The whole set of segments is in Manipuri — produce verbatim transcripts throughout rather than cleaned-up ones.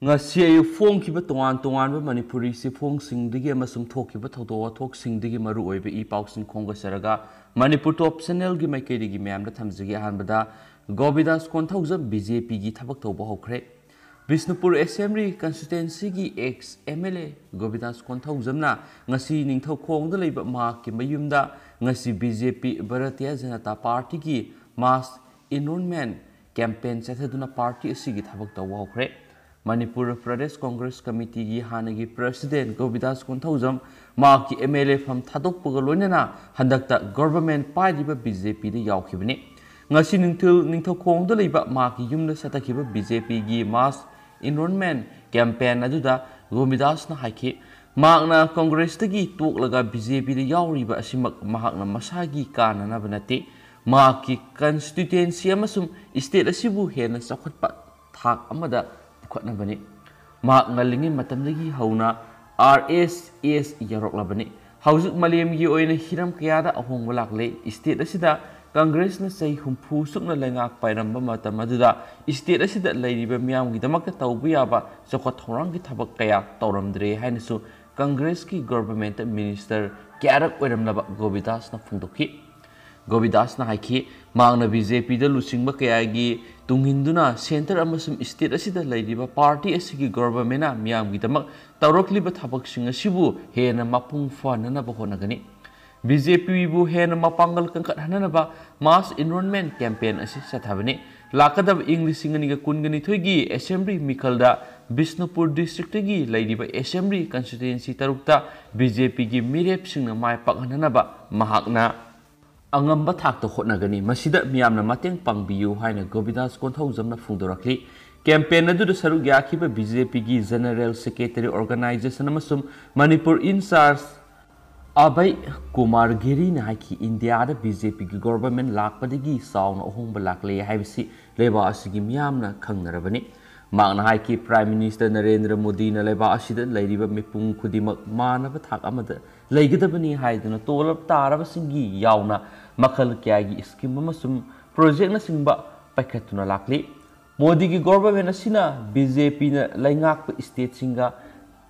ꯉꯁꯤ ꯑꯌꯨꯛ ꯐꯣꯡꯈꯤꯕ ꯇꯣꯉꯥꯟ ꯇꯣꯉꯥꯟꯕ ꯃꯅꯤꯄꯨꯔꯤ ꯆꯦꯐꯣꯡꯁꯤꯡꯗꯒꯤ ꯑꯃꯁꯨꯡ ꯊꯣꯛꯈꯤꯕ ꯊꯧꯗꯣꯛ ꯋꯥꯊꯣꯛꯁꯤꯡꯗꯒꯤ ꯃꯔꯨꯑꯣꯏꯕ ꯏ ꯄꯥꯎꯁꯤꯡ ꯈꯣꯝꯒꯠꯆꯔꯒ, ꯃꯅꯤꯄꯨꯔ ꯇꯣꯞ ꯆꯦꯅꯦꯜꯒꯤ ꯃꯥꯏꯀꯩꯗꯒꯤ ꯃꯌꯥꯝꯗ ꯊꯝꯖꯒꯦ꯫ ꯑꯍꯥꯟꯕꯗ, ꯒꯣꯕꯤꯗꯥꯁ ꯀꯣꯟꯊꯧꯖꯝ ꯕꯤ ꯖꯦ ꯄꯤꯒꯤ ꯊꯕꯛ ꯇꯧꯕ ꯍꯧꯈ꯭ꯔꯦ꯫ ꯕꯤꯁꯅꯨꯄꯨꯔ ꯑꯦꯁꯦꯝꯕ꯭ꯂꯤ ꯀꯟꯁꯇꯤꯇ꯭ꯋꯦꯟꯁꯤꯒꯤ ex M L A Govindas ꯀꯣꯟꯊꯧꯖꯝꯅ ꯉꯁꯤ ꯅꯤꯡꯊꯧꯈꯣꯡꯗ ꯂꯩꯕ ꯃꯍꯥꯛꯀꯤ ꯃꯌꯨꯝꯗ ꯉꯁꯤ ꯕꯤ ꯖꯦ ꯄꯤ, ꯚꯥꯔꯇꯤꯌ ꯖꯅꯇꯥ ꯄꯥꯔꯇꯤꯒꯤ ꯃꯥꯁ ꯏꯟꯔꯣꯜꯃꯦꯟ ꯀꯦꯝꯄꯦꯟ ꯆꯠꯊꯗꯨꯅ ꯄꯥꯔꯇꯤ ꯑꯁꯤꯒꯤ ꯊꯕꯛ ꯇꯧꯕ ꯍꯧꯈ꯭ꯔꯦ꯫ ꯃꯅꯤꯄꯨꯔ ꯄ꯭ꯔꯗꯦꯁ ꯀꯣꯡꯒ꯭ꯔꯦꯁ ꯀꯃꯤꯇꯤꯒꯤ ꯍꯥꯟꯅꯒꯤ ꯄ꯭ꯔꯁꯤꯗꯦꯟ ꯒꯣꯕꯤꯗꯥꯁ ꯀꯣꯟꯊꯧꯖꯝ ꯃꯍꯥꯛꯀꯤ ꯑꯦꯝ ꯑꯦꯜ ꯑꯦ ꯐꯝ ꯊꯥꯗꯣꯛꯄꯒ ꯂꯣꯏꯅꯅ ꯍꯟꯗꯛꯇ ꯒꯣꯚꯔꯟꯃꯦꯟꯠ ꯄꯥꯏꯔꯤꯕ ꯕꯤ ꯖꯦ ꯄꯤꯗ ꯌꯥꯎꯈꯤꯕꯅꯤ꯫ ꯉꯁꯤ ꯅꯨꯡꯊꯤꯜ ꯅꯤꯡꯊꯧꯈꯣꯡꯗ ꯂꯩꯕ ꯃꯍꯥꯛꯀꯤ ꯌꯨꯝꯗ ꯆꯠꯊꯈꯤꯕ ꯕꯤ ꯖꯦ ꯄꯤꯒꯤ ꯃꯥꯁ ꯏꯟꯔꯣꯜꯃꯦꯟꯠ ꯀꯦꯝꯄꯦꯟ ꯑꯗꯨꯗ ꯒꯣꯕꯤꯗꯥꯁꯅ ꯍꯥꯏꯈꯤ, ꯃꯍꯥꯛꯅ ꯀꯣꯡꯒ꯭ꯔꯦꯁꯇꯒꯤ ꯇꯣꯛꯂꯒ ꯕꯤ ꯖꯦ ꯄꯤꯗ ꯌꯥꯎꯔꯤꯕ ꯑꯁꯤꯃꯛ ꯃꯍꯥꯛꯅ ꯃꯁꯥꯒꯤ ꯀꯥꯟꯅꯅꯕ ꯅꯠꯇꯦ, ꯃꯍꯥꯛꯀꯤ ꯀꯟꯁꯇꯤꯇ꯭ꯋꯦꯟꯁꯤ ꯑꯃꯁꯨꯡ ꯁ꯭ꯇꯦꯠ ꯑꯁꯤꯕꯨ ꯍꯦꯟꯅ ꯆꯥꯎꯈꯠꯄ ꯊꯥꯛ ꯑꯃꯗ ꯄꯨꯈꯠꯅꯕꯅꯤ꯫ ꯃꯍꯥꯛ ꯉꯜꯂꯤꯉꯩ ꯃꯇꯝꯗꯒꯤ ꯍꯧꯅ ꯑꯥꯔ ꯑꯦꯁ ꯑꯦꯁ ꯌꯥꯎꯔꯛꯂꯕꯅꯤ꯫ ꯍꯧꯖꯤꯛ ꯃꯥꯂꯦꯝꯒꯤ ꯑꯣꯏꯅ ꯍꯤꯔꯝ ꯀꯌꯥꯗ ꯑꯍꯣꯡꯕ ꯂꯥꯛꯂꯦ꯫ ꯁ꯭ꯇꯦꯠ ꯑꯁꯤꯗ ꯀꯪꯒ꯭ꯔꯦꯁꯅ ꯆꯍꯤ ꯍꯨꯝꯐꯨ ꯁꯨꯞꯅ ꯂꯩꯉꯥꯛ ꯄꯥꯏꯔꯝꯕ ꯃꯇꯝ ꯑꯗꯨꯗ ꯁ꯭ꯇꯦꯠ ꯑꯁꯤꯗ ꯂꯩꯔꯤꯕ ꯃꯤꯌꯥꯝꯒꯤꯗꯃꯛꯇ ꯇꯧꯕ ꯌꯥꯕ ꯆꯥꯎꯈꯠ ꯊꯧꯔꯥꯡꯒꯤ ꯊꯕꯛ ꯀꯌꯥ ꯇꯧꯔꯝꯗ꯭ꯔꯦ ꯍꯥꯏꯅꯁꯨ ꯀꯪꯒ꯭ꯔꯦꯁꯀꯤ ꯒꯣꯚꯔꯟꯃꯦꯟꯠꯇ ꯃꯤꯅꯤꯁꯇꯔ ꯀꯌꯥꯔꯛ ꯑꯣꯏꯔꯝꯂꯕ ꯒꯣꯕꯤꯗꯥꯁꯅ ꯐꯣꯡꯗꯣꯛꯈꯤ꯫ ꯒꯣꯕꯤꯗꯥꯁꯅ ꯍꯥꯏꯈꯤ, ꯃꯍꯥꯛꯅ ꯕꯤ ꯖꯦ ꯄꯤꯗ ꯂꯨꯆꯤꯡꯕ ꯀꯌꯥꯒꯤ ꯇꯨꯡꯏꯟꯗꯨꯅ ꯁꯦꯟꯇꯔ ꯑꯃꯁꯨꯡ ꯁ꯭ꯇꯦꯠ ꯑꯁꯤꯗ ꯂꯩꯔꯤꯕ ꯄꯥꯔꯇꯤ ꯑꯁꯤꯒꯤ ꯒꯣꯚꯔꯟꯃꯦꯟꯠꯅ ꯃꯤꯌꯥꯝꯒꯤꯗꯃꯛ ꯇꯧꯔꯛꯂꯤꯕ ꯊꯕꯛꯁꯤꯡ ꯑꯁꯤꯕꯨ ꯍꯦꯟꯅ ꯃꯄꯨꯡ ꯐꯥꯍꯟꯅꯕ ꯍꯣꯠꯅꯒꯅꯤ꯫ ꯕꯤ ꯖꯦ ꯄꯤꯕꯨ ꯍꯦꯟꯅ ꯃꯄꯥꯡꯒꯜ ꯀꯟꯈꯠꯍꯟꯅꯕ ꯃꯥꯁ ꯏꯟꯔꯣꯜꯃꯦꯟꯠ ꯀꯦꯝꯄꯦꯟ ꯑꯁꯤ ꯆꯠꯊꯕꯅꯤ꯫ ꯂꯥꯛꯀꯗꯕ ꯏꯪ ꯂꯤꯁꯤꯡ ꯑꯅꯤꯒ ꯀꯨꯟꯒ ꯅꯤꯊꯣꯏꯒꯤ ꯑꯦꯁꯦꯝꯕ꯭ꯂꯤ ꯃꯤꯈꯜꯗ ꯕꯤꯁꯅꯨꯄꯨꯔ ꯗꯤꯁꯇ꯭ꯔꯤꯛꯇꯒꯤ ꯂꯩꯔꯤꯕ ꯑꯦꯁꯦꯝꯕ꯭ꯂꯤ ꯀꯟꯁꯇꯤꯇ꯭ꯋꯦꯟꯁꯤ ꯇꯔꯨꯛꯇ ꯕꯤ ꯖꯦ ꯄꯤꯒꯤ ꯃꯤꯔꯦꯞꯁꯤꯡꯅ ꯃꯥꯏ ꯄꯥꯛꯍꯟꯅꯅꯕ ꯃꯍꯥꯛꯅ ꯑꯉꯝꯕ ꯊꯥꯛꯇ ꯍꯣꯠꯅꯒꯅꯤ꯫ ꯃꯁꯤꯗ ꯃꯤꯌꯥꯝꯅ ꯃꯇꯦꯡ ꯄꯥꯡꯕꯤꯌꯨ ꯍꯥꯏꯅ ꯒꯣꯕꯤꯗꯥꯁ ꯀꯣꯟꯊꯧꯖꯝꯅ ꯐꯣꯡꯗꯣꯔꯛꯂꯤ꯫ ꯀꯦꯝꯄꯦꯟ ꯑꯗꯨꯗ ꯁꯔꯨꯛ ꯌꯥꯈꯤꯕ ꯕꯤ ꯖꯦ ꯄꯤꯒꯤ ꯖꯦꯅꯔꯦꯜ ꯁꯦꯀ꯭ꯔꯦꯇꯔꯤ, ꯑꯣꯔꯒꯅꯥꯏꯖꯦꯁꯟ ꯑꯃꯁꯨꯡ ꯃꯅꯤꯄꯨꯔ ꯏꯟꯆꯥꯔꯖ ꯑꯚꯩ ꯀꯨꯃꯥꯔ ꯒꯤꯔꯤꯅ ꯍꯥꯏꯈꯤ, ꯏꯟꯗꯤꯌꯥꯗ ꯕꯤ ꯖꯦ ꯄꯤꯒꯤ ꯒꯣꯚꯔꯟꯃꯦꯟꯠ ꯂꯥꯛꯄꯗꯒꯤ ꯆꯥꯎꯅ ꯑꯍꯣꯡꯕ ꯂꯥꯛꯂꯦ ꯍꯥꯏꯕꯁꯤ ꯂꯩꯕꯥꯛ ꯑꯁꯤꯒꯤ ꯃꯤꯌꯥꯝꯅ ꯈꯪꯅꯔꯕꯅꯤ꯫ ꯃꯍꯥꯛꯅ ꯍꯥꯏꯈꯤ, ꯄ꯭ꯔꯥꯏꯝ ꯃꯤꯅꯤꯁꯇꯔ ꯅꯔꯦꯟꯗ꯭ꯔ ꯃꯣꯗꯤꯅ ꯂꯩꯕꯥꯛ ꯑꯁꯤꯗ ꯂꯩꯔꯤꯕ ꯃꯤꯄꯨꯝ ꯈꯨꯗꯤꯡꯃꯛ ꯃꯥꯟꯅꯕ ꯊꯥꯛ ꯑꯃꯗ ꯂꯩꯒꯗꯕꯅꯤ ꯍꯥꯏꯗꯨꯅ ꯇꯣꯂꯣꯞ ꯇꯥꯔꯕꯁꯤꯡꯒꯤ ꯌꯥꯎꯅ ꯃꯈꯜ ꯀꯌꯥꯒꯤ ꯁ꯭ꯀꯤꯝ ꯑꯃꯁꯨꯡ ꯄ꯭ꯔꯣꯖꯦꯛꯅꯆꯤꯡꯕ ꯄꯥꯏꯈꯠꯇꯨꯅ ꯂꯥꯛꯂꯤ꯫ ꯃꯣꯗꯤꯒꯤ ꯒꯣꯚꯔꯟꯃꯦꯟꯠ ꯑꯁꯤꯅ ꯕꯤ ꯖꯦ ꯄꯤꯅ ꯂꯩꯉꯥꯛꯄ ꯁ꯭ꯇꯦꯠꯁꯤꯡꯒ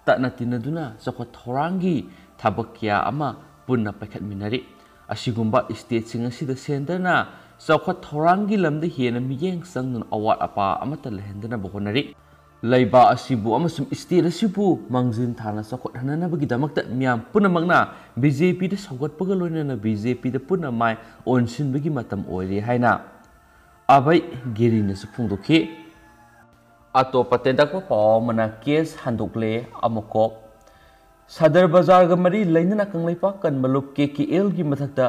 ꯇꯠꯅ ꯇꯤꯟꯅꯗꯨꯅ ꯆꯥꯎꯈꯠ ꯊꯧꯔꯥꯡꯒꯤ ꯊꯕꯛ ꯀꯌꯥ ꯑꯃ ꯄꯨꯟꯅ ꯄꯥꯏꯈꯠꯃꯤꯟꯅꯔꯤ꯫ ꯑꯁꯤꯒꯨꯝꯕ ꯁ꯭ꯇꯦꯠꯁꯤꯡ ꯑꯁꯤꯗ ꯁꯦꯟꯇꯔꯅ ꯆꯥꯎꯈꯠ ꯊꯧꯔꯥꯡꯒꯤ ꯂꯝꯗ ꯍꯦꯟꯅ ꯃꯤꯠꯌꯦꯡ ꯆꯪꯗꯨꯅ ꯑꯋꯥꯠ ꯑꯄꯥ ꯑꯃꯠꯇ ꯂꯩꯍꯟꯗꯅꯕ ꯍꯣꯠꯅꯔꯤ꯫ ꯂꯩꯕꯥꯛ ꯑꯁꯤꯕꯨ ꯑꯃꯁꯨꯡ ꯁ꯭ꯇꯦꯠ ꯑꯁꯤꯕꯨ ꯃꯥꯡꯖꯤꯟ ꯊꯥꯅ ꯆꯥꯎꯈꯠꯍꯟꯅꯅꯕꯒꯤꯗꯃꯛꯇ ꯃꯤꯌꯥꯝ ꯄꯨꯝꯅꯃꯛꯅ ꯕꯤ ꯖꯦ ꯄꯤꯗ ꯁꯧꯒꯠꯄꯒ ꯂꯣꯏꯅꯅ ꯕꯤ ꯖꯦ ꯄꯤꯗ ꯄꯨꯟꯅ ꯃꯥꯏ ꯑꯣꯟꯁꯤꯟꯕꯒꯤ ꯃꯇꯝ ꯑꯣꯏꯔꯦ ꯍꯥꯏꯅ ꯑꯚꯩ ꯒꯤꯔꯤꯅꯁꯨ ꯐꯣꯡꯗꯣꯛꯈꯤ꯫ ꯑꯇꯣꯞꯄ ꯇꯦꯟꯇꯛꯄ ꯄꯥꯎ ꯑꯃꯅ ꯀꯦꯁ ꯍꯟꯗꯣꯛꯂꯦ ꯑꯃꯀꯣꯛ꯫ ꯁꯗꯔ ꯕꯖꯥꯔꯒ ꯃꯔꯤ ꯂꯩꯅꯅ ꯀꯪꯂꯩꯄꯥꯛ ꯀꯟꯕ ꯂꯨꯞ ꯀꯦ ꯀꯦ ꯑꯦꯜꯒꯤ ꯃꯊꯛꯇ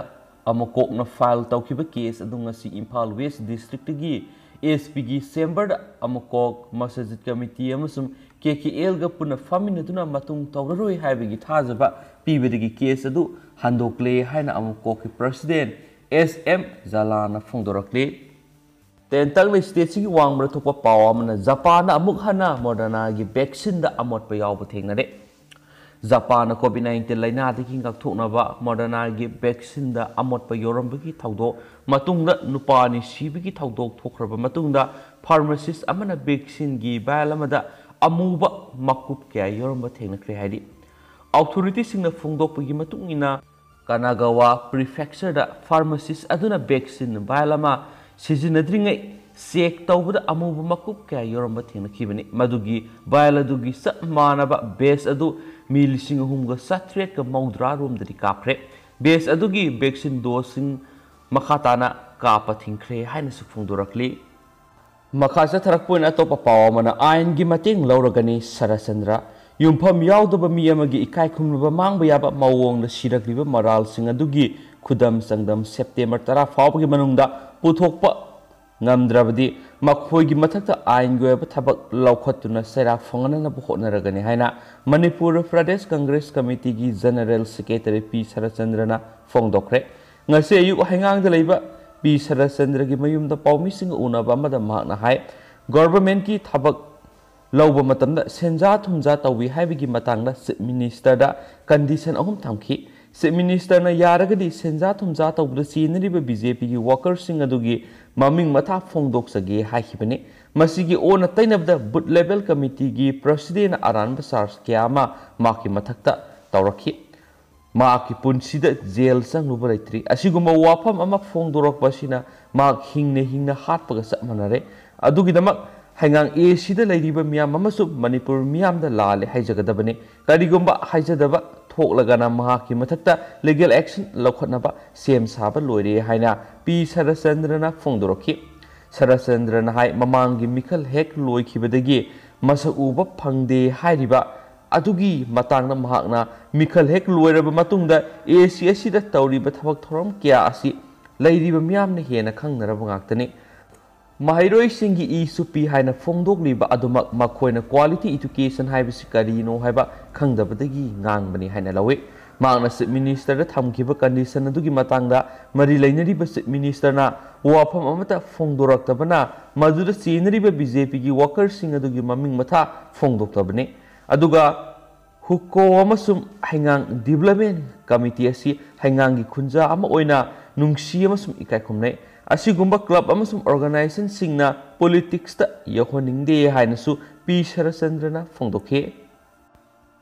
ꯑꯃꯀꯣꯛꯅ ꯐꯥꯏꯜ ꯇꯧꯈꯤꯕ ꯀꯦꯁ ꯑꯗꯨ ꯉꯁꯤ ꯏꯝꯐꯥꯜ ꯋꯦꯁ ꯗꯤꯁꯇ꯭ꯔꯤꯛꯇꯒꯤ ꯑꯦꯁ ꯄꯤꯒꯤ ꯆꯦꯝꯕꯔꯗ ꯑꯃꯀꯣꯛ ꯃꯁꯖꯤꯗ ꯀꯃꯤꯇꯤ ꯑꯃꯁꯨꯡ ꯀꯦ ꯀꯦ ꯑꯦꯜꯒ ꯄꯨꯟꯅ ꯐꯝꯃꯤꯟꯅꯗꯨꯅ ꯃꯇꯨꯡ ꯇꯧꯔꯔꯣꯏ ꯍꯥꯏꯕꯒꯤ ꯊꯥꯖꯕ ꯄꯤꯕꯗꯒꯤ ꯀꯦꯁ ꯑꯗꯨ ꯍꯟꯗꯣꯛꯂꯦ ꯍꯥꯏꯅ ꯑꯃꯀꯣꯛꯀꯤ ꯄ꯭ꯔꯁꯤꯗꯦꯟ ꯑꯦꯁ ꯑꯦꯝ ꯖꯂꯥꯅ ꯐꯣꯡꯗꯣꯔꯛꯂꯤ꯫ ꯇꯦꯟꯇꯛꯅ ꯁ꯭ꯇꯦꯠꯁꯤꯒꯤ ꯋꯥꯡꯃꯗ ꯊꯣꯛꯄ ꯄꯥꯎ ꯑꯃꯅ ꯖꯄꯥꯟꯗ ꯑꯃꯨꯛ ꯍꯟꯅ ꯃꯣꯗꯔꯅꯥꯒꯤ ꯚꯦꯛꯁꯤꯟꯗ ꯑꯃꯣꯠꯄ ꯌꯥꯎꯕ ꯊꯦꯡꯅꯔꯦ꯫ ꯖꯄꯥꯟꯅ ꯀꯣꯚꯤꯗ ꯅꯥꯏꯟꯇꯤꯟ ꯂꯥꯏꯅꯥꯗꯒꯤ ꯉꯥꯛꯊꯣꯛꯅꯕ ꯃꯣꯗꯔꯅꯥꯒꯤ ꯚꯦꯛꯁꯤꯟꯗ ꯑꯃꯣꯠꯄ ꯌꯥꯎꯔꯝꯕꯒꯤ ꯊꯧꯗꯣꯛ ꯃꯇꯨꯡꯗ ꯅꯨꯄꯥ ꯑꯅꯤ ꯁꯤꯕꯒꯤ ꯊꯧꯗꯣꯛ ꯊꯣꯛꯈ꯭ꯔꯕ ꯃꯇꯨꯡꯗ ꯐꯥꯔꯃꯥꯁꯤꯁ ꯑꯃꯅ ꯚꯦꯛꯁꯤꯟꯒꯤ ꯚꯥꯏꯜ ꯑꯃꯗ ꯑꯃꯨꯕ ꯃꯀꯨꯞ ꯀꯌꯥ ꯌꯥꯎꯔꯝꯕ ꯊꯦꯡꯅꯈ꯭ꯔꯦ ꯍꯥꯏꯔꯤ꯫ ꯑꯣꯊꯣꯔꯤꯇꯤꯁꯤꯡꯅ ꯐꯣꯡꯗꯣꯛꯄꯒꯤ ꯃꯇꯨꯡ ꯏꯟꯅ, ꯀꯅꯥꯒꯥꯋꯥ ꯄ꯭ꯔꯤꯐꯦꯛꯆꯔꯗ ꯐꯥꯔꯃꯥꯁꯤꯁ ꯑꯗꯨꯅ ꯚꯦꯛꯁꯤꯟ ꯚꯥꯏꯜ ꯑꯃ ꯁꯤꯖꯤꯟꯅꯗ꯭ꯔꯤꯉꯩ ꯆꯦꯛ ꯇꯧꯕꯗ ꯑꯃꯨꯕ ꯃꯀꯨꯞ ꯀꯌꯥ ꯌꯥꯎꯔꯝꯕ ꯊꯦꯡꯅꯈꯤꯕꯅꯤ꯫ ꯃꯗꯨꯒꯤ ꯚꯥꯏꯜ ꯑꯗꯨꯒꯤ ꯆꯞ ꯃꯥꯟꯅꯕ ꯕꯦꯆ ꯑꯗꯨ ꯃꯤ ꯂꯤꯁꯤꯡ ꯑꯍꯨꯝꯒ ꯆꯥꯇ꯭ꯔꯦꯠꯀ ꯃꯧꯗ꯭ꯔꯥ ꯔꯣꯝꯗꯗꯤ ꯀꯥꯞꯈ꯭ꯔꯦ꯫ ꯕꯦꯆ ꯑꯗꯨꯒꯤ ꯚꯦꯛꯁꯤꯟ ꯗꯣꯁꯁꯤꯡ ꯃꯈꯥ ꯇꯥꯅ ꯀꯥꯞꯄ ꯊꯤꯡꯈ꯭ꯔꯦ ꯍꯥꯏꯅꯁꯨ ꯐꯣꯡꯗꯣꯔꯛꯂꯤ꯫ ꯃꯈꯥ ꯆꯠꯊꯔꯛꯄ ꯑꯣꯏꯅ ꯑꯇꯣꯞꯄ ꯄꯥꯎ ꯑꯃꯅ, "ꯑꯥꯏꯟꯒꯤ ꯃꯇꯦꯡ ꯂꯧꯔꯒꯅꯤ ꯁꯔꯠꯆꯟꯗ꯭ꯔ"꯫ ꯌꯨꯝꯐꯝ ꯌꯥꯎꯗꯕ ꯃꯤ ꯑꯃꯒꯤ ꯏꯀꯥꯏ ꯈꯨꯝꯅꯕ ꯃꯥꯡꯕ ꯌꯥꯕ ꯃꯑꯣꯡꯗ ꯁꯤꯔꯛꯂꯤꯕ ꯃꯔꯥꯜꯁꯤꯡ ꯑꯗꯨꯒꯤ ꯈꯨꯗꯝ ꯆꯥꯡꯗꯝ ꯁꯦꯞꯇꯦꯝꯕꯔ ꯇꯔꯥ ꯐꯥꯎꯕꯒꯤ ꯃꯅꯨꯡꯗ ꯄꯨꯊꯣꯛꯄ ꯉꯝꯗ꯭ꯔꯕꯗꯤ ꯃꯈꯣꯏꯒꯤ ꯃꯊꯛꯇ ꯑꯥꯏꯟꯒꯤ ꯑꯣꯏꯕ ꯊꯕꯛ ꯂꯧꯈꯠꯇꯨꯅ ꯆꯩꯔꯥꯛ ꯐꯪꯍꯟꯅꯕ ꯍꯣꯠꯅꯔꯒꯅꯤ ꯍꯥꯏꯅ ꯃꯅꯤꯄꯨꯔ ꯄ꯭ꯔꯗꯦꯁ ꯀꯪꯒ꯭ꯔꯦꯁ ꯀꯃꯤꯇꯤꯒꯤ ꯖꯦꯅꯔꯦꯜ ꯁꯦꯀ꯭ꯔꯦꯇꯔꯤ ꯄꯤ ꯁꯔꯠꯆꯟꯗ꯭ꯔꯅ ꯐꯣꯡꯗꯣꯛꯈ꯭ꯔꯦ꯫ ꯉꯁꯤ ꯑꯌꯨꯛ ꯍꯩꯉꯥꯡꯗ ꯂꯩꯕ ꯄꯤ ꯁꯔꯠꯆꯟꯗ꯭ꯔꯒꯤ ꯃꯌꯨꯝꯗ ꯄꯥꯎꯃꯤꯁꯤꯡꯒ ꯎꯅꯕ ꯑꯃꯗ ꯃꯍꯥꯛꯅ ꯍꯥꯏ, ꯒꯣꯚꯔꯟꯃꯦꯟꯠꯀꯤ ꯊꯕꯛ ꯂꯧꯕ ꯃꯇꯝꯗ ꯁꯦꯟꯖꯥ ꯊꯨꯝꯖꯥ ꯇꯧꯏ ꯍꯥꯏꯕꯒꯤ ꯃꯇꯥꯡꯗ ꯆꯤꯐ ꯃꯤꯅꯤꯁꯇꯔꯗ ꯀꯟꯗꯤꯁꯟ ꯑꯍꯨꯝ ꯊꯝꯈꯤ꯫ ꯆꯤꯐ ꯃꯤꯅꯤꯁꯇꯔꯅ ꯌꯥꯔꯒꯗꯤ ꯁꯦꯟꯖꯥ ꯊꯨꯝꯖꯥ ꯇꯧꯕꯗ ꯆꯦꯟꯅꯔꯤꯕ ꯕꯤ ꯖꯦ ꯄꯤꯒꯤ ꯋꯥꯀꯔꯁꯤꯡ ꯑꯗꯨꯒꯤ ꯃꯃꯤꯡ ꯃꯊꯥ ꯐꯣꯡꯗꯣꯛꯆꯒꯦ ꯍꯥꯏꯈꯤꯕꯅꯤ꯫ ꯃꯁꯤꯒꯤ ꯑꯣꯟꯅ ꯇꯩꯅꯕꯗ ꯕꯨꯠ ꯂꯦꯕꯦꯜ ꯀꯃꯤꯇꯤꯒꯤ ꯄ꯭ꯔꯁꯤꯗꯦꯟꯅ ꯑꯔꯥꯟꯕ ꯆꯥꯔꯖ ꯀꯌꯥ ꯑꯃ ꯃꯍꯥꯛꯀꯤ ꯃꯊꯛꯇ ꯇꯧꯔꯛꯈꯤ꯫ ꯃꯍꯥꯛꯀꯤ ꯄꯨꯟꯁꯤꯗ ꯖꯦꯜ ꯆꯪꯂꯨꯕ ꯂꯩꯇ꯭ꯔꯤ꯫ ꯑꯁꯤꯒꯨꯝꯕ ꯋꯥꯐꯝ ꯑꯃ ꯐꯣꯡꯗꯣꯔꯛꯄ ꯑꯁꯤꯅ ꯃꯍꯥꯛ ꯍꯤꯡꯅ ꯍꯤꯡꯅ ꯍꯥꯠꯄꯒ ꯆꯞ ꯃꯥꯟꯅꯔꯦ꯫ ꯑꯗꯨꯒꯤꯗꯃꯛ ꯍꯩꯉꯥꯡ ꯑꯦ ꯁꯤꯗ ꯂꯩꯔꯤꯕ ꯃꯤꯌꯥꯝ ꯑꯃꯁꯨ ꯃꯅꯤꯄꯨꯔ ꯃꯤꯌꯥꯝꯗ ꯂꯥꯜꯂꯦ ꯍꯥꯏꯖꯒꯗꯕꯅꯤ꯫ ꯀꯔꯤꯒꯨꯝꯕ ꯍꯥꯏꯖꯗꯕ ꯊꯣꯛꯂꯒꯅ ꯃꯍꯥꯛꯀꯤ ꯃꯊꯛꯇ ꯂꯤꯒꯦꯜ ꯑꯦꯛꯁꯟ ꯂꯧꯈꯠꯅꯕ ꯁꯦꯝ ꯁꯥꯕ ꯂꯣꯏꯔꯦ ꯍꯥꯏꯅ ꯄꯤ ꯁꯔꯠꯆꯟꯗ꯭ꯔꯅ ꯐꯣꯡꯗꯣꯔꯛꯈꯤ꯫ ꯁꯔꯠꯆꯟꯗ꯭ꯔꯅ ꯍꯥꯏ, ꯃꯃꯥꯡꯒꯤ ꯃꯤꯈꯜ ꯍꯦꯛ ꯂꯣꯏꯈꯤꯕꯗꯒꯤ ꯃꯁꯛ ꯎꯕ ꯐꯪꯗꯦ ꯍꯥꯏꯔꯤꯕ ꯑꯗꯨꯒꯤ ꯃꯇꯥꯡꯗ ꯃꯍꯥꯛꯅ ꯃꯤꯈꯜ ꯍꯦꯛ ꯂꯣꯏꯔꯕ ꯃꯇꯨꯡꯗ ꯑꯦ ꯁꯤ ꯑꯁꯤꯗ ꯇꯧꯔꯤꯕ ꯊꯕꯛ ꯊꯧꯔꯝ ꯀꯌꯥ ꯑꯁꯤ ꯂꯩꯔꯤꯕ ꯃꯤꯌꯥꯝꯅ ꯍꯦꯟꯅ ꯈꯪꯅꯔꯕ ꯉꯥꯛꯇꯅꯤ꯫ ꯃꯍꯩꯔꯣꯏꯁꯤꯡꯒꯤ ꯏ ꯁꯨꯞꯄꯤ ꯍꯥꯏꯅ ꯐꯣꯡꯗꯣꯛꯂꯤꯕ ꯑꯗꯨꯃꯛ ꯃꯈꯣꯏꯅ quality education ꯍꯥꯏꯕꯁꯤ ꯀꯔꯤꯅꯣ ꯍꯥꯏꯕ ꯈꯪꯗꯕꯗꯒꯤ ꯉꯥꯡꯕꯅꯤ ꯍꯥꯏꯅ ꯂꯧꯏ꯫ ꯃꯍꯥꯛꯅ ꯆꯤꯐ ꯃꯤꯅꯤꯁꯇꯔꯗ ꯊꯝꯈꯤꯕ ꯀꯟꯗꯤꯁꯟ ꯑꯗꯨꯒꯤ ꯃꯇꯥꯡꯗ ꯃꯔꯤ ꯂꯩꯅꯔꯤꯕ ꯆꯤꯐ ꯃꯤꯅꯤꯁꯇꯔꯅ ꯋꯥꯐꯝ ꯑꯃꯠꯇ ꯐꯣꯡꯗꯣꯔꯛꯇꯕꯅ ꯃꯗꯨꯗ ꯆꯦꯟꯅꯔꯤꯕ ꯕꯤ ꯖꯦ ꯄꯤꯒꯤ ꯋꯥꯀꯔꯁꯤꯡ ꯑꯗꯨꯒꯤ ꯃꯃꯤꯡ ꯃꯊꯥ ꯐꯣꯡꯗꯣꯛꯇꯕꯅꯤ꯫ ꯑꯗꯨꯒ ꯍꯨꯀꯣ ꯑꯃꯁꯨꯡ ꯍꯩꯉꯥꯡ ꯗꯤꯕ꯭ꯂꯞꯃꯦꯟ ꯀꯃꯤꯇꯤ ꯑꯁꯤ ꯍꯩꯉꯥꯡꯒꯤ ꯈꯨꯟꯖꯥ ꯑꯃ ꯑꯣꯏꯅ ꯅꯨꯡꯁꯤ ꯑꯃꯁꯨꯡ ꯏꯀꯥꯏ ꯈꯨꯝꯅꯩ꯫ ꯑꯁꯤꯒꯨꯝꯕ ꯀ꯭ꯂꯕ ꯑꯃꯁꯨꯡ ꯑꯣꯔꯒꯅꯥꯏꯖꯦꯁꯟꯁꯤꯡꯅ ꯄꯣꯂꯤꯇꯤꯛꯁꯇ ꯌꯧꯍꯟꯅꯤꯡꯗꯦ ꯍꯥꯏꯅꯁꯨ ꯄꯤ ꯁꯔꯠꯆꯟꯗ꯭ꯔꯅ ꯐꯣꯡꯗꯣꯛꯈꯤ꯫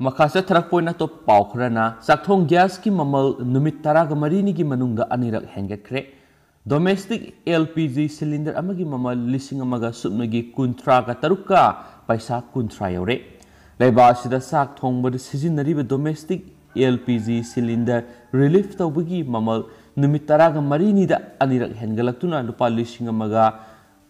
ꯃꯈꯥ ꯆꯠꯊꯔꯛꯄ ꯑꯣꯏꯅ ꯑꯇꯣꯞꯄ ꯄꯥꯎ ꯈꯔꯅ, ꯆꯥꯛꯊꯣꯡ ꯒ꯭ꯌꯥꯁꯀꯤ ꯃꯃꯜ ꯅꯨꯃꯤꯠ ꯇꯔꯥꯒ ꯃꯔꯤꯅꯤꯒꯤ ꯃꯅꯨꯡꯗ ꯑꯅꯤꯔꯛ ꯍꯦꯟꯒꯠꯈ꯭ꯔꯦ꯫ Domestic L P G cylinder ꯑꯃꯒꯤ ꯃꯃꯜ ꯂꯤꯁꯤꯡ ꯑꯃꯒ ꯁꯨꯞꯅꯒꯤ ꯀꯨꯟꯊ꯭ꯔꯥꯒ ꯇꯔꯨꯛꯀ ꯄꯩꯁꯥ ꯀꯨꯟꯊ꯭ꯔꯥ ꯌꯧꯔꯦ꯫ ꯂꯩꯕꯥꯛ ꯑꯁꯤꯗ ꯆꯥꯛ ꯊꯣꯡꯕꯗ ꯁꯤꯖꯤꯟꯅꯔꯤꯕ domestic L P G cylinder relief ꯇꯧꯕꯒꯤ ꯃꯃꯜ ꯅꯨꯃꯤꯠ ꯇꯔꯥꯒ ꯃꯔꯤꯅꯤꯗ ꯑꯅꯤꯔꯛ ꯍꯦꯟꯒꯠꯂꯛꯇꯨꯅ ꯂꯨꯄꯥ ꯂꯤꯁꯤꯡ ꯑꯃꯒ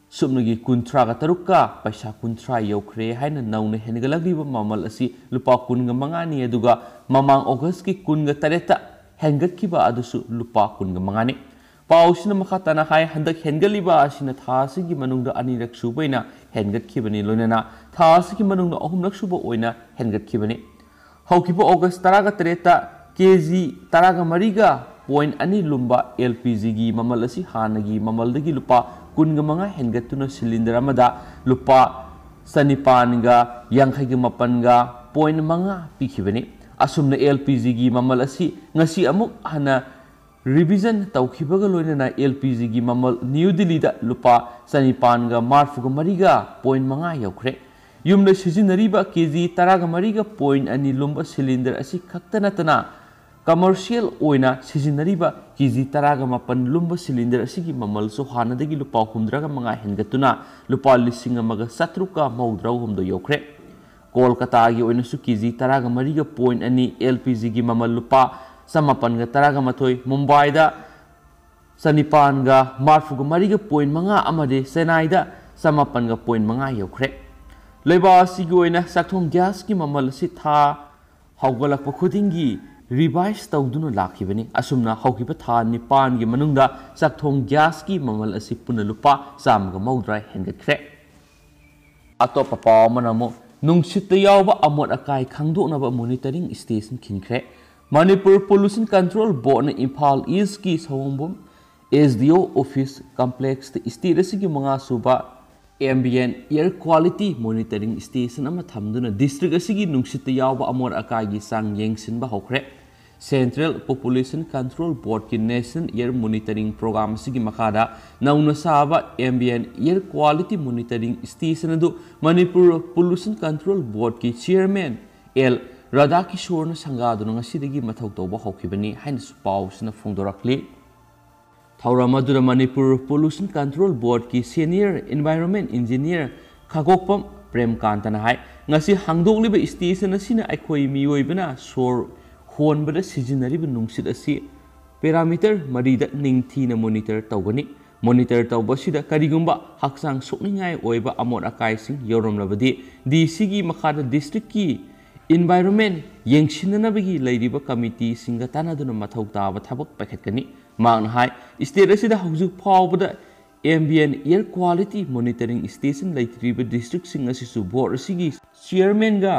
ꯁꯨꯞꯅꯒꯤ ꯀꯨꯟꯊ꯭ꯔꯥꯒ ꯇꯔꯨꯛꯀ ꯄꯩꯁꯥ ꯀꯨꯟꯊ꯭ꯔꯥ ꯌꯧꯈ꯭ꯔꯦ ꯍꯥꯏꯅ ꯅꯧꯅ ꯍꯦꯟꯒꯠꯂꯛꯂꯤꯕ ꯃꯃꯜ ꯑꯁꯤ ꯂꯨꯄꯥ ꯀꯨꯟꯒ ꯃꯉꯥꯅꯤ, ꯑꯗꯨꯒ ꯃꯃꯥꯡ ꯑꯣꯒꯁꯀꯤ ꯀꯨꯟꯒ ꯇꯔꯦꯠꯇ ꯍꯦꯟꯒꯠꯈꯤꯕ ꯑꯗꯨꯁꯨ ꯂꯨꯄꯥ ꯀꯨꯟꯒ ꯃꯉꯥꯅꯤ꯫ ꯄꯥꯎꯁꯤꯅ ꯃꯈꯥ ꯇꯥꯅ ꯍꯥꯏ, ꯍꯟꯗꯛ ꯍꯦꯟꯒꯠꯂꯤꯕ ꯑꯁꯤꯅ ꯊꯥ ꯑꯁꯤꯒꯤ ꯃꯅꯨꯡꯗ ꯑꯅꯤꯔꯛ ꯁꯨꯕ ꯑꯣꯏꯅ ꯍꯦꯟꯒꯠꯈꯤꯕꯅꯤ, ꯂꯣꯏꯅꯅ ꯊꯥ ꯑꯁꯤꯒꯤ ꯃꯅꯨꯡꯗ ꯑꯍꯨꯝꯂꯛ ꯁꯨꯕ ꯑꯣꯏꯅ ꯍꯦꯟꯒꯠꯈꯤꯕꯅꯤ꯫ ꯍꯧꯈꯤꯕ ꯑꯣꯒꯁ ꯇꯔꯥꯒ ꯇꯔꯦꯠꯇ ꯀꯦ ꯖꯤ ꯇꯔꯥꯒ ꯃꯔꯤꯒ ꯄꯣꯏꯟ ꯑꯅꯤ ꯂꯨꯝꯕ ꯑꯦꯜ ꯄꯤ ꯖꯤꯒꯤ ꯃꯃꯜ ꯑꯁꯤ ꯍꯥꯟꯅꯒꯤ ꯃꯃꯜꯗꯒꯤ ꯂꯨꯄꯥ ꯀꯨꯟꯒ ꯃꯉꯥ ꯍꯦꯟꯒꯠꯇꯨꯅ ꯁꯤꯂꯤꯟꯗꯔ ꯑꯃꯗ ꯂꯨꯄꯥ ꯆꯅꯤꯄꯥꯟꯒ ꯌꯥꯡꯈꯩꯒ ꯃꯥꯄꯟꯒ ꯄꯣꯏꯟ ꯃꯉꯥ ꯄꯤꯈꯤꯕꯅꯤ꯫ ꯑꯁꯨꯝꯅ ꯑꯦꯜ ꯄꯤ ꯖꯤꯒꯤ ꯃꯃꯜ ꯑꯁꯤ ꯉꯁꯤ ꯑꯃꯨꯛ ꯍꯟꯅ ꯔꯤꯚꯤꯖꯟ ꯇꯧꯈꯤꯕꯒ ꯂꯣꯏꯅꯅ ꯑꯦꯜ ꯄꯤ ꯖꯤꯒꯤ ꯃꯃꯜ ꯅ꯭ꯌꯨ ꯗꯤꯜꯂꯤꯗ ꯂꯨꯄꯥ ꯆꯅꯤꯄꯥꯟꯒ ꯃꯔꯤꯐꯨꯒ ꯃꯔꯤꯒ ꯄꯣꯏꯟ ꯃꯉꯥ ꯌꯧꯈ꯭ꯔꯦ꯫ ꯌꯨꯝꯗ ꯁꯤꯖꯤꯟꯅꯔꯤꯕ ꯀꯦ ꯖꯤ ꯇꯔꯥꯒ ꯃꯔꯤꯒ ꯄꯣꯏꯟ ꯑꯅꯤ ꯂꯨꯝꯕ ꯁꯤꯂꯤꯟꯗꯔ ꯑꯁꯤ ꯈꯛꯇ ꯅꯠꯇꯅ, ꯀꯃꯔꯁꯤꯌꯦꯜ ꯑꯣꯏꯅ ꯁꯤꯖꯤꯟꯅꯔꯤꯕ ꯀꯦ ꯖꯤ ꯇꯔꯥꯒ ꯃꯥꯄꯟ ꯂꯨꯝꯕ ꯁꯤꯂꯤꯟꯗꯔ ꯑꯁꯤꯒꯤ ꯃꯃꯜꯁꯨ ꯍꯥꯟꯅꯗꯒꯤ ꯂꯨꯄꯥ ꯍꯨꯝꯗ꯭ꯔꯥꯒ ꯃꯉꯥ ꯍꯦꯟꯒꯠꯇꯨꯅ ꯂꯨꯄꯥ ꯂꯤꯁꯤꯡ ꯑꯃꯒ ꯆꯥꯇ꯭ꯔꯨꯛꯀ ꯃꯧꯗ꯭ꯔꯥ ꯍꯨꯝꯗꯣꯏ ꯌꯧꯈ꯭ꯔꯦ꯫ ꯀꯣꯜꯀꯇꯥꯒꯤ ꯑꯣꯏꯅꯁꯨ ꯀꯦ ꯖꯤ ꯇꯔꯥꯒ ꯃꯔꯤꯒ ꯄꯣꯏꯟ ꯑꯅꯤ ꯑꯦꯜ ꯄꯤ ꯖꯤꯒꯤ ꯃꯃꯜ ꯂꯨꯄꯥ ꯆꯃꯥꯄꯟꯒ ꯇꯔꯥꯒ ꯃꯥꯊꯣꯏ, ꯃꯨꯝꯕꯥꯏꯗ ꯆꯅꯤꯄꯥꯟꯒ ꯃꯔꯤꯐꯨꯒ ꯃꯔꯤꯒ ꯄꯣꯏꯟ ꯃꯉꯥ ꯑꯃꯗꯤ ꯆꯦꯟꯅꯥꯏꯗ ꯆꯃꯥꯄꯟꯒ ꯄꯣꯏꯟ ꯃꯉꯥ ꯌꯧꯈ꯭ꯔꯦ꯫ ꯂꯩꯕꯥꯛ ꯑꯁꯤꯒꯤ ꯑꯣꯏꯅ ꯆꯥꯛꯊꯣꯡ ꯒ꯭ꯌꯥꯁꯀꯤ ꯃꯃꯜ ꯑꯁꯤ ꯊꯥ ꯍꯧꯒꯠꯂꯛꯄ ꯈꯨꯗꯤꯡꯒꯤ ꯔꯤꯚꯥꯏꯁ ꯇꯧꯗꯨꯅ ꯂꯥꯛꯈꯤꯕꯅꯤ꯫ ꯑꯁꯨꯝꯅ ꯍꯧꯈꯤꯕ ꯊꯥ ꯅꯤꯄꯥꯟꯒꯤ ꯃꯅꯨꯡꯗ ꯆꯥꯛꯊꯣꯡ ꯒ꯭ꯌꯥꯁꯀꯤ ꯃꯃꯜ ꯑꯁꯤ ꯄꯨꯟꯅ ꯂꯨꯄꯥ ꯆꯥꯝꯃꯒ ꯃꯧꯗ꯭ꯔꯥ ꯍꯦꯟꯒꯠꯈ꯭ꯔꯦ꯫ ꯑꯇꯣꯞꯄ ꯄꯥꯎ ꯑꯃꯅ ꯑꯃꯨꯛ ꯅꯨꯡꯁꯤꯠꯇ ꯌꯥꯎꯕ ꯑꯃꯣꯠ ꯑꯀꯥꯏ ꯈꯪꯗꯣꯛꯅꯕ ꯃꯣꯅꯤꯇꯔꯤꯡ ꯁ꯭ꯇꯦꯁꯟ ꯈꯤꯟꯈ꯭ꯔꯦ꯫ ꯃꯅꯤꯄꯨꯔ ꯄꯣꯂꯨꯁꯟ ꯀꯟꯇ꯭ꯔꯣꯜ ꯕꯣꯔꯗꯅ ꯏꯝꯐꯥꯜ ꯏꯁꯀꯤ ꯁꯑꯣꯡꯕꯝ ꯑꯦꯁ ꯗꯤ ꯑꯣ ꯑꯣꯐꯤꯁ ꯀꯝꯄ꯭ꯂꯦꯛꯁꯇ ꯁ꯭ꯇꯦꯠ ꯑꯁꯤꯒꯤ ꯃꯉꯥꯁꯨꯕ ambient air quality monitoring station ꯑꯃ ꯊꯝꯗꯨꯅ ꯗꯤꯁꯇ꯭ꯔꯤꯛ ꯑꯁꯤꯒꯤ ꯅꯨꯡꯁꯤꯠꯇ ꯌꯥꯎꯕ ꯑꯃꯣꯠ ꯑꯀꯥꯏꯒꯤ ꯆꯥꯡ ꯌꯦꯡꯁꯤꯟꯕ ꯍꯧꯈ꯭ꯔꯦ꯫ ꯁꯦꯟꯇ꯭ꯔꯦꯜ ꯄꯣꯄꯨꯂꯦꯁꯟ ꯀꯟꯇ꯭ꯔꯣꯜ ꯕꯣꯔꯗꯀꯤ ꯅꯦꯁꯅꯦꯜ ꯑꯦꯌꯔ ꯃꯣꯅꯤꯇꯔꯤꯡ ꯄ꯭ꯔꯣꯒ꯭ꯔꯥꯝ ꯑꯁꯤꯒꯤ ꯃꯈꯥꯗ ꯅꯧꯅ ꯁꯥꯕ ambient air quality monitoring station ꯑꯗꯨ ꯃꯅꯤꯄꯨꯔ ꯄꯣꯂꯨꯁꯟ ꯀꯟꯇ꯭ꯔꯣꯜ ꯕꯣꯔꯗꯀꯤ ꯆꯤꯌꯔꯃꯦꯟ ꯑꯦꯜ ꯔꯥꯙꯥꯀꯤꯁꯣꯔꯅ ꯁꯪꯒꯥꯗꯨꯅ ꯉꯁꯤꯗꯒꯤ ꯃꯊꯧ ꯇꯧꯕ ꯍꯧꯈꯤꯕꯅꯤ ꯍꯥꯏꯅꯁꯨ ꯄꯥꯎꯁꯤꯅ ꯐꯣꯡꯗꯣꯔꯛꯂꯤ꯫ ꯊꯧꯔꯝ ꯑꯗꯨꯗ ꯃꯅꯤꯄꯨꯔ ꯄꯣꯂꯨꯁꯟ ꯀꯟꯇ꯭ꯔꯣꯜ ꯕꯣꯔꯗꯀꯤ ꯁꯦꯅꯤꯌꯔ ꯏꯟꯚꯥꯏꯔꯣꯟꯃꯦꯟ ꯏꯟꯖꯤꯅꯤꯌꯔ ꯈꯥꯒꯣꯛꯄꯝ ꯄ꯭ꯔꯦꯝꯀꯥꯟꯇꯅ ꯍꯥꯏ, ꯉꯁꯤ ꯍꯥꯡꯗꯣꯛꯂꯤꯕ ꯁ꯭ꯇꯦꯁꯟ ꯑꯁꯤꯅ ꯑꯩꯈꯣꯏ ꯃꯤꯑꯣꯏꯕꯅ ꯁꯣꯔ ꯍꯣꯟꯕꯗ ꯁꯤꯖꯤꯟꯅꯔꯤꯕ ꯅꯨꯡꯁꯤꯠ ꯑꯁꯤ ꯄꯦꯔꯥꯃꯤꯇꯔ ꯃꯔꯤꯗ ꯅꯤꯡꯊꯤꯅ ꯃꯣꯅꯤꯇꯔ ꯇꯧꯒꯅꯤ꯫ ꯃꯣꯅꯤꯇꯔ ꯇꯧꯕ ꯑꯁꯤꯗ ꯀꯔꯤꯒꯨꯝꯕ ꯍꯛꯆꯥꯡ ꯁꯣꯛꯅꯤꯡꯉꯥꯏ ꯑꯣꯏꯕ ꯑꯃꯣꯠ ꯑꯀꯥꯏꯁꯤꯡ ꯌꯥꯎꯔꯝꯂꯕꯗꯤ ꯗꯤ ꯁꯤꯒꯤ ꯃꯈꯥꯗ ꯗꯤꯁꯇ꯭ꯔꯤꯛꯀꯤ ꯏꯟꯚꯥꯏꯔꯣꯟꯃꯦꯟ ꯌꯦꯡꯁꯤꯟꯅꯅꯕꯒꯤ ꯂꯩꯔꯤꯕ ꯀꯃꯤꯇꯤꯁꯤꯡꯒ ꯇꯥꯟꯅꯗꯨꯅ ꯃꯊꯧ ꯇꯥꯕ ꯊꯕꯛ ꯄꯥꯏꯈꯠꯀꯅꯤ꯫ ꯃꯍꯥꯛꯅ ꯍꯥꯏ, ꯁ꯭ꯇꯦꯠ ꯑꯁꯤꯗ ꯍꯧꯖꯤꯛ ꯐꯥꯎꯕꯗ ꯑꯦꯝꯕꯤꯌꯦꯟ ꯑꯦꯌꯔ ꯀ꯭ꯋꯥꯂꯤꯇꯤ ꯃꯣꯅꯤꯇꯔꯤꯡ ꯁ꯭ꯇꯦꯁꯟ ꯂꯩꯇ꯭ꯔꯤꯕ ꯗꯤꯁꯇ꯭ꯔꯤꯛꯁꯤꯡ ꯑꯁꯤꯁꯨ ꯕꯣꯔꯗ ꯑꯁꯤꯒꯤ ꯆꯤꯌꯔꯃꯦꯟꯒ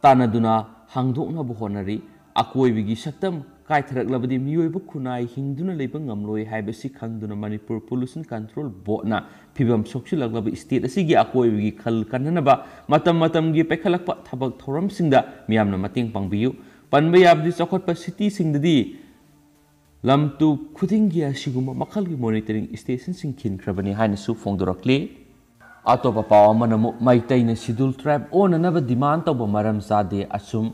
ꯇꯥꯟꯅꯗꯨꯅ ꯍꯥꯡꯗꯣꯛꯅꯕ ꯍꯣꯠꯅꯔꯤ꯫ ꯑꯀꯣꯏꯕꯒꯤ ꯁꯛꯇꯝ ꯀꯥꯏꯊꯔꯛꯂꯕꯗꯤ ꯃꯤꯑꯣꯏꯕ ꯈꯨꯟꯅꯥꯏ ꯍꯤꯡꯗꯨꯅ ꯂꯩꯕ ꯉꯝꯂꯣꯏ ꯍꯥꯏꯕꯁꯤ ꯈꯪꯗꯨꯅ ꯃꯅꯤꯄꯨꯔ ꯄꯣꯂꯨꯁꯟ ꯀꯟꯇ꯭ꯔꯣꯜ ꯕꯣꯔꯗꯅ ꯐꯤꯕꯝ ꯁꯣꯛꯆꯤꯜꯂꯛꯂꯕ ꯁ꯭ꯇꯦꯠ ꯑꯁꯤꯒꯤ ꯑꯀꯣꯏꯕꯒꯤ ꯈꯜ ꯀꯟꯅꯅꯕ ꯃꯇꯝ ꯃꯇꯝꯒꯤ ꯄꯥꯏꯈꯠꯂꯛꯄ ꯊꯕꯛ ꯊꯧꯔꯝꯁꯤꯡꯗ ꯃꯤꯌꯥꯝꯅ ꯃꯇꯦꯡ ꯄꯥꯡꯕꯤꯌꯨ꯫ ꯄꯟꯕ ꯌꯥꯕꯗꯤ ꯆꯥꯎꯈꯠꯄ ꯁꯤꯇꯤꯁꯤꯡꯗꯗꯤ ꯂꯝꯇꯨ ꯈꯨꯗꯤꯡꯒꯤ ꯑꯁꯤꯒꯨꯝꯕ ꯃꯈꯜꯒꯤ ꯃꯣꯅꯤꯇꯔꯤꯡ ꯁ꯭ꯇꯦꯁꯟꯁꯤꯡ ꯈꯤꯟꯈ꯭ꯔꯕꯅꯤ ꯍꯥꯏꯅꯁꯨ ꯐꯣꯡꯗꯣꯔꯛꯂꯤ꯫ ꯑꯇꯣꯞꯄ ꯄꯥꯎ ꯑꯃꯅ ꯑꯃꯨꯛ ꯃꯩꯇꯩꯅ ꯁꯤꯗꯨꯜ ꯇ꯭ꯔꯥꯏꯕ ꯑꯣꯟꯅꯅꯕ ꯗꯤꯃꯥꯟ ꯇꯧꯕ ꯃꯔꯝ ꯆꯥꯗꯦ ꯑꯁꯨꯝ꯫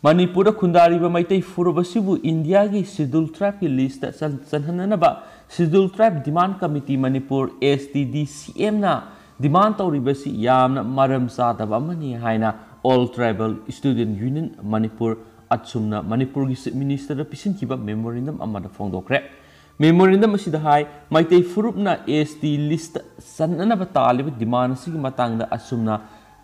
ꯃꯅꯤꯄꯨꯔꯗ ꯈꯨꯟꯗꯥꯔꯤꯕ ꯃꯩꯇꯩ ꯐꯨꯔꯨꯞ ꯑꯁꯤꯕꯨ ꯏꯟꯗꯤꯌꯥꯒꯤ ꯁꯤꯗꯨꯜ ꯇ꯭ꯔꯥꯏꯕꯀꯤ ꯂꯤꯁꯇ ꯆꯟ-, ꯆꯟꯍꯟꯅꯅꯕ schedule tribe demand committee Manipur, S T D C M ꯅ ꯗꯤꯃꯥꯟ ꯇꯧꯔꯤꯕꯁꯤ ꯌꯥꯝꯅ ꯃꯔꯝ ꯆꯥꯗꯕ ꯑꯃꯅꯤ ꯍꯥꯏꯅ All Tribal Student Union Manipur, ꯑꯠꯁꯨꯝꯅ ꯃꯅꯤꯄꯨꯔꯒꯤ ꯆꯤꯐ ꯃꯤꯅꯤꯁꯇꯔꯗ ꯄꯤꯁꯤꯟꯈꯤꯕ ꯃꯦꯃꯣꯔꯦꯟꯗꯝ ꯑꯃꯗ ꯐꯣꯡꯗꯣꯛꯈ꯭ꯔꯦ꯫ ꯃꯦꯃꯣꯔꯦꯟꯗꯝ ꯑꯁꯤꯗ ꯍꯥꯏ, ꯃꯩꯇꯩ ꯐꯨꯔꯨꯞꯅ S T ꯂꯤꯁꯇ ꯆꯟꯅꯅꯕ ꯇꯥꯜꯂꯤꯕ ꯗꯤꯃꯥꯟ ꯑꯁꯤꯒꯤ ꯃꯇꯥꯡꯗ ꯑꯁꯨꯝꯅ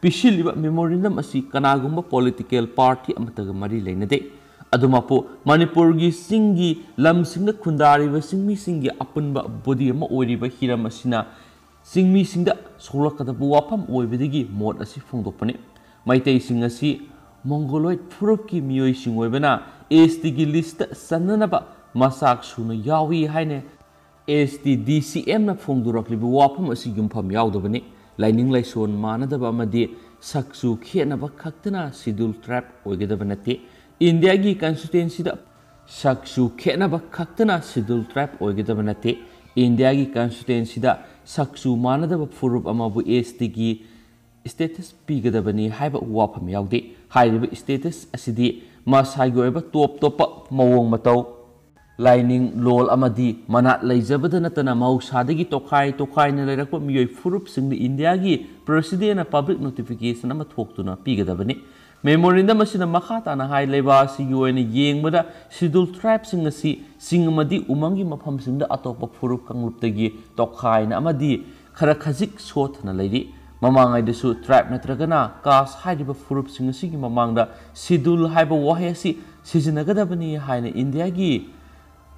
ꯄꯤꯁꯤꯜꯂꯤꯕ ꯃꯦꯃꯣꯔꯦꯟꯗꯝ ꯑꯁꯤ ꯀꯅꯥꯒꯨꯝꯕ ꯄꯣꯂꯤꯇꯤꯀꯦꯜ ꯄꯥꯔꯇꯤ ꯑꯃꯠꯇꯒ ꯃꯔꯤ ꯂꯩꯅꯗꯦ꯫ ꯑꯗꯨꯃꯛꯄꯨ ꯃꯅꯤꯄꯨꯔꯒꯤ ꯆꯤꯡꯒꯤ ꯂꯝꯁꯤꯡꯗ ꯈꯨꯟꯗꯥꯔꯤꯕ ꯆꯤꯡꯃꯤꯁꯤꯡꯒꯤ ꯑꯄꯨꯟꯕ ꯕꯣꯗꯤ ꯑꯃ ꯑꯣꯏꯔꯤꯕ ꯍꯤꯔꯝ ꯑꯁꯤꯅ ꯆꯤꯡꯃꯤꯁꯤꯡꯗ ꯁꯣꯛꯂꯛꯀꯗꯕ ꯋꯥꯐꯝ ꯑꯣꯏꯕꯗꯒꯤ ꯃꯣꯠ ꯑꯁꯤ ꯐꯣꯡꯗꯣꯛꯄꯅꯤ꯫ ꯃꯩꯇꯩꯁꯤꯡ ꯑꯁꯤ ꯃꯣꯡꯒꯣꯂꯣꯏꯗ ꯐꯨꯔꯨꯞꯀꯤ ꯃꯤꯑꯣꯏꯁꯤꯡ ꯑꯣꯏꯕꯅ S T ꯒꯤ ꯂꯤꯁꯇ ꯆꯟꯅꯅꯕ ꯃꯆꯥꯛ ꯁꯨꯅ ꯌꯥꯎꯏ ꯍꯥꯏꯅ S T D C M ꯅ ꯐꯣꯡꯗꯣꯔꯛꯂꯤꯕ ꯋꯥꯐꯝ ꯑꯁꯤ ꯌꯨꯝꯐꯝ ꯌꯥꯎꯗꯕꯅꯤ꯫ ꯂꯥꯏꯅꯤꯡ ꯂꯥꯏꯁꯣꯟ ꯃꯥꯟꯅꯗꯕ ꯑꯃꯗꯤ ꯁꯛꯆꯨ ꯈꯦꯠꯅꯕ ꯈꯛꯇꯅ ꯁꯤꯗꯨꯜ ꯇ꯭ꯔꯥꯏꯕ ꯑꯣꯏꯒꯗꯕ ꯅꯠꯇꯦ꯫ ꯏꯟꯗꯤꯌꯥꯒꯤ ꯀꯟꯁꯇꯤꯇ꯭ꯌꯨꯟꯁꯤꯗ ꯁꯛꯆꯨ ꯈꯦꯠꯅꯕ ꯈꯛꯇꯅ ꯁꯤꯗꯨꯜ ꯇ꯭ꯔꯥꯏꯕ ꯑꯣꯏꯒꯗꯕ ꯅꯠꯇꯦ꯫ ꯏꯟꯗꯤꯌꯥꯒꯤ ꯀꯟꯁꯇꯤꯇ꯭ꯌꯨꯟꯁꯤꯗ ꯁꯛꯆꯨ ꯃꯥꯟꯅꯗꯕ ꯐꯨꯔꯨꯞ ꯑꯃꯕꯨ S T ꯒꯤ ꯁ꯭ꯇꯦꯇꯁ ꯄꯤꯒꯗꯕꯅꯤ ꯍꯥꯏꯕ ꯋꯥꯐꯝ ꯌꯥꯎꯗꯦ꯫ ꯍꯥꯏꯔꯤꯕ ꯁ꯭ꯇꯦꯇꯁ ꯑꯁꯤꯗꯤ ꯃꯁꯥꯒꯤ ꯑꯣꯏꯕ ꯇꯣꯞ ꯇꯣꯞꯄ ꯃꯑꯣꯡ ꯃꯇꯧ, ꯂꯥꯏꯅꯤꯡ, ꯂꯣꯜ ꯑꯃꯗꯤ ꯃꯅꯥꯠ ꯂꯩꯖꯕꯗ ꯅꯠꯇꯅ ꯃꯍꯧꯁꯥꯗꯒꯤ ꯇꯣꯈꯥꯏ ꯇꯣꯈꯥꯏꯅ ꯂꯩꯔꯛꯄ ꯃꯤꯑꯣꯏ ꯐꯨꯔꯨꯞꯁꯤꯡꯅ ꯏꯟꯗꯤꯌꯥꯒꯤ ꯄ꯭ꯔꯁꯤꯗꯦꯟꯅ ꯄꯕ꯭ꯂꯤꯛ ꯅꯣꯇꯤꯐꯤꯀꯦꯁꯟ ꯑꯃ ꯊꯣꯛꯇꯨꯅ ꯄꯤꯒꯗꯕꯅꯤ꯫ ꯃꯦꯃꯣꯔꯦꯟꯗꯝ ꯑꯁꯤꯅ ꯃꯈꯥ ꯇꯥꯅ ꯍꯥꯏ, ꯂꯩꯕꯥꯛ ꯑꯁꯤꯒꯤ ꯑꯣꯏꯅ ꯌꯦꯡꯕꯗ ꯁꯤꯗꯨꯜ ꯇ꯭ꯔꯥꯏꯕꯁꯤꯡ ꯑꯁꯤ ꯆꯤꯡ ꯑꯃꯗꯤ ꯎꯃꯪꯒꯤ ꯃꯐꯝꯁꯤꯡꯗ ꯑꯇꯣꯞꯄ ꯐꯨꯔꯨꯞ ꯀꯥꯡꯂꯨꯞꯇꯒꯤ ꯇꯣꯈꯥꯏꯅ ꯑꯃꯗꯤ ꯈꯔ ꯈꯖꯤꯛ ꯁꯣꯠꯊꯅ ꯂꯩꯔꯤ꯫ ꯃꯃꯥꯡꯉꯩꯗꯁꯨ ꯇ꯭ꯔꯥꯏꯕ ꯅꯠꯇ꯭ꯔꯒꯅ ꯀꯥꯁ ꯍꯥꯏꯔꯤꯕ ꯐꯨꯔꯨꯞꯁꯤꯡ ꯑꯁꯤꯒꯤ ꯃꯃꯥꯡꯗ ꯁꯤꯗꯨꯜ ꯍꯥꯏꯕ ꯋꯥꯍꯩ ꯑꯁꯤ ꯁꯤꯖꯤꯟꯅꯒꯗꯕꯅꯤ ꯍꯥꯏꯅ ꯏꯟꯗꯤꯌꯥꯒꯤ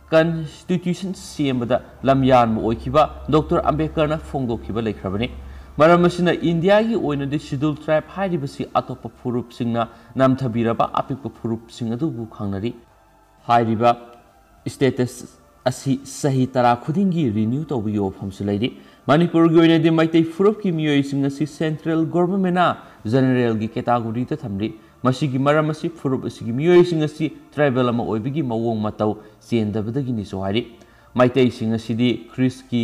ꯀꯟꯁꯇꯤꯇ꯭ꯌꯨꯁꯟ ꯁꯦꯝꯕꯗ ꯂꯝꯌꯥꯟꯕ ꯑꯣꯏꯈꯤꯕ ꯗꯣꯛꯇꯔ ꯑꯝꯕꯦꯗꯀꯔꯅ ꯐꯣꯡꯗꯣꯛꯈꯤꯕ ꯂꯩꯈ꯭ꯔꯕꯅꯤ꯫ ꯃꯔꯝ ꯑꯁꯤꯅ ꯏꯟꯗꯤꯌꯥꯒꯤ ꯑꯣꯏꯅꯗꯤ ꯁꯤꯗꯨꯜ ꯇ꯭ꯔꯥꯏꯕ ꯍꯥꯏꯔꯤꯕꯁꯤ ꯑꯇꯣꯞꯄ ꯐꯨꯔꯨꯞꯁꯤꯡꯅ ꯅꯝꯊꯕꯤꯔꯕ ꯑꯄꯤꯛꯄ ꯐꯨꯔꯨꯞꯁꯤꯡ ꯑꯗꯨꯕꯨ ꯈꯪꯅꯔꯤ꯫ ꯍꯥꯏꯔꯤꯕ ꯁ꯭ꯇꯦꯇꯁ ꯑꯁꯤ ꯆꯍꯤ ꯇꯔꯥ ꯈꯨꯗꯤꯡꯒꯤ ꯔꯤꯅ꯭ꯌꯨ ꯇꯧꯕꯒꯤ ꯋꯥꯐꯝꯁꯨ ꯂꯩꯔꯤ꯫ ꯃꯅꯤꯄꯨꯔꯒꯤ ꯑꯣꯏꯅꯗꯤ ꯃꯩꯇꯩ ꯐꯨꯔꯨꯞꯀꯤ ꯃꯤꯑꯣꯏꯁꯤꯡ ꯑꯁꯤ ꯁꯦꯟꯇ꯭ꯔꯦꯜ ꯒꯣꯚꯔꯟꯃꯦꯟꯅ ꯖꯦꯅꯔꯦꯜꯒꯤ ꯀꯦꯇꯥꯒꯣꯔꯤꯗ ꯊꯝꯂꯤ꯫ ꯃꯁꯤꯒꯤ ꯃꯔꯝ ꯑꯁꯤ ꯐꯨꯔꯨꯞ ꯑꯁꯤꯒꯤ ꯃꯤꯑꯣꯏꯁꯤꯡ ꯑꯁꯤ tribal ꯑꯃ ꯑꯣꯏꯕꯒꯤ ꯃꯑꯣꯡ ꯃꯇꯧ ꯆꯦꯟꯗꯕꯗꯒꯤꯅꯤꯁꯨ ꯍꯥꯏꯔꯤ꯫ ꯃꯩꯇꯩꯁꯤꯡ ꯑꯁꯤꯗꯤ ꯈ꯭ꯔꯤꯁꯀꯤ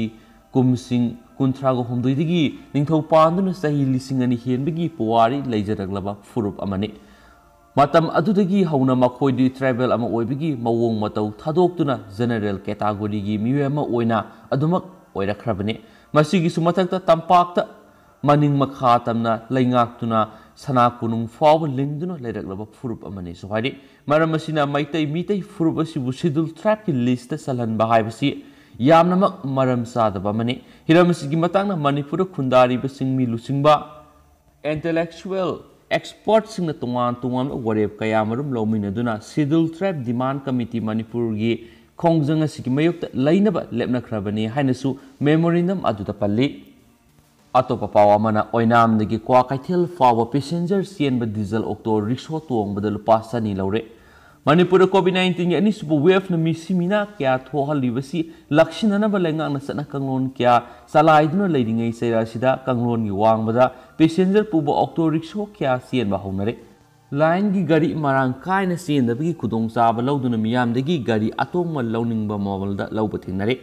ꯀꯨꯝꯁꯤꯡ ꯀꯨꯟꯊ꯭ꯔꯥꯒ ꯍꯨꯝꯗꯣꯏꯗꯒꯤ ꯅꯤꯡꯊꯧ ꯄꯥꯟꯗꯨꯅ ꯆꯍꯤ ꯂꯤꯁꯤꯡ ꯑꯅꯤ ꯍꯦꯟꯕꯒꯤ ꯄꯨꯋꯥꯔꯤ ꯂꯩꯖꯔꯛꯂꯕ ꯐꯨꯔꯨꯞ ꯑꯃꯅꯤ꯫ ꯃꯇꯝ ꯑꯗꯨꯗꯒꯤ ꯍꯧꯅ ꯃꯈꯣꯏꯗꯤ tribal ꯑꯃ ꯑꯣꯏꯕꯒꯤ ꯃꯑꯣꯡ ꯃꯇꯧ ꯊꯥꯗꯣꯛꯇꯨꯅ general categoryꯒꯤ ꯃꯤꯑꯣꯏ ꯑꯃ ꯑꯣꯏꯅ ꯑꯗꯨꯃꯛ ꯑꯣꯏꯔꯛꯈ꯭ꯔꯕꯅꯤ꯫ ꯃꯁꯤꯒꯤꯁꯨ ꯃꯊꯛꯇ ꯇꯝꯄꯥꯛꯇ ꯃꯅꯤꯡ ꯃꯈꯥ ꯇꯝꯅ ꯂꯩꯉꯥꯛꯇꯨꯅ ꯁꯅꯥ ꯀꯣꯅꯨꯡ ꯐꯥꯎꯕ ꯂꯤꯡꯗꯨꯅ ꯂꯩꯔꯛꯂꯕ ꯐꯨꯔꯨꯞ ꯑꯃꯅꯤꯁꯨ ꯍꯥꯏꯔꯤ꯫ ꯃꯔꯝ ꯑꯁꯤꯅ ꯃꯩꯇꯩ ꯃꯤꯇꯩ ꯐꯨꯔꯨꯞ ꯑꯁꯤꯕꯨ Scheduled Tribeꯀꯤ listꯇ ꯆꯜꯍꯟꯕ ꯍꯥꯏꯕꯁꯤ ꯌꯥꯝꯅꯃꯛ ꯃꯔꯝ ꯆꯥꯗꯕ ꯑꯃꯅꯤ꯫ ꯍꯤꯔꯝ ꯑꯁꯤꯒꯤ ꯃꯇꯥꯡꯗ ꯃꯅꯤꯄꯨꯔꯗ ꯈꯨꯟꯗꯥꯔꯤꯕꯁꯤꯡ, ꯃꯤ ꯂꯨꯆꯤꯡꯕ, intellectual expertꯁꯤꯡꯅ ꯇꯣꯉꯥꯟ ꯇꯣꯉꯥꯟꯕ ꯋꯥꯔꯦꯞ ꯀꯌꯥꯃꯔꯨꯝ ꯂꯧꯃꯤꯟꯅꯗꯨꯅ Scheduled Tribe Demand Committee ꯃꯅꯤꯄꯨꯔꯒꯤ ꯈꯣꯡꯖꯪ ꯑꯁꯤꯒꯤ ꯃꯥꯌꯣꯛꯇ ꯂꯩꯅꯕ ꯂꯦꯞꯅꯈ꯭ꯔꯕꯅꯤ ꯍꯥꯏꯅꯁꯨ memorandum ꯑꯗꯨꯗ ꯄꯜꯂꯤ꯫ ꯑꯇꯣꯞꯄ ꯄꯥꯎ ꯑꯃꯅ, ꯑꯣꯏꯅꯥꯝꯗꯒꯤ ꯀ꯭ꯋꯥꯀꯩꯊꯦꯜ ꯐꯥꯎꯕ passenger ꯆꯦꯟꯕ diesel auto rickshaw ꯇꯣꯡꯕꯗ ꯂꯨꯄꯥ ꯆꯅꯤ ꯂꯧꯔꯦ꯫ ꯃꯅꯤꯄꯨꯔꯗ COVID nineteenꯒꯤ ꯑꯅꯤꯁꯨꯕ waveꯅ ꯃꯤꯁꯤ ꯃꯤꯅꯥ ꯀꯌꯥ ꯊꯣꯛꯍꯜꯂꯤꯕꯁꯤ ꯂꯥꯛꯁꯤꯟꯅꯅꯕ ꯂꯩꯉꯥꯛꯅ ꯆꯠꯅ ꯀꯥꯡꯂꯣꯟ ꯀꯌꯥ ꯆꯂꯥꯏꯗꯨꯅ ꯂꯩꯔꯤꯉꯩ ꯆꯩꯔꯥ ꯑꯁꯤꯗ ꯀꯥꯡꯂꯣꯟꯒꯤ ꯋꯥꯡꯃꯗ passenger ꯄꯨꯕ auto rickshaw ꯀꯌꯥ ꯆꯦꯟꯕ ꯍꯧꯅꯔꯦ꯫ Lineꯒꯤ ꯒꯥꯔꯤ ꯃꯔꯥꯡ ꯀꯥꯏꯅ ꯆꯦꯟꯗꯕꯒꯤ ꯈꯨꯗꯣꯡꯆꯥꯕ ꯂꯧꯗꯨꯅ ꯃꯤꯌꯥꯝꯗꯒꯤ ꯒꯥꯔꯤ ꯑꯇꯣꯡꯕ ꯂꯧꯅꯤꯡꯕ ꯃꯃꯜꯗ ꯂꯧꯕ ꯊꯦꯡꯅꯔꯦ꯫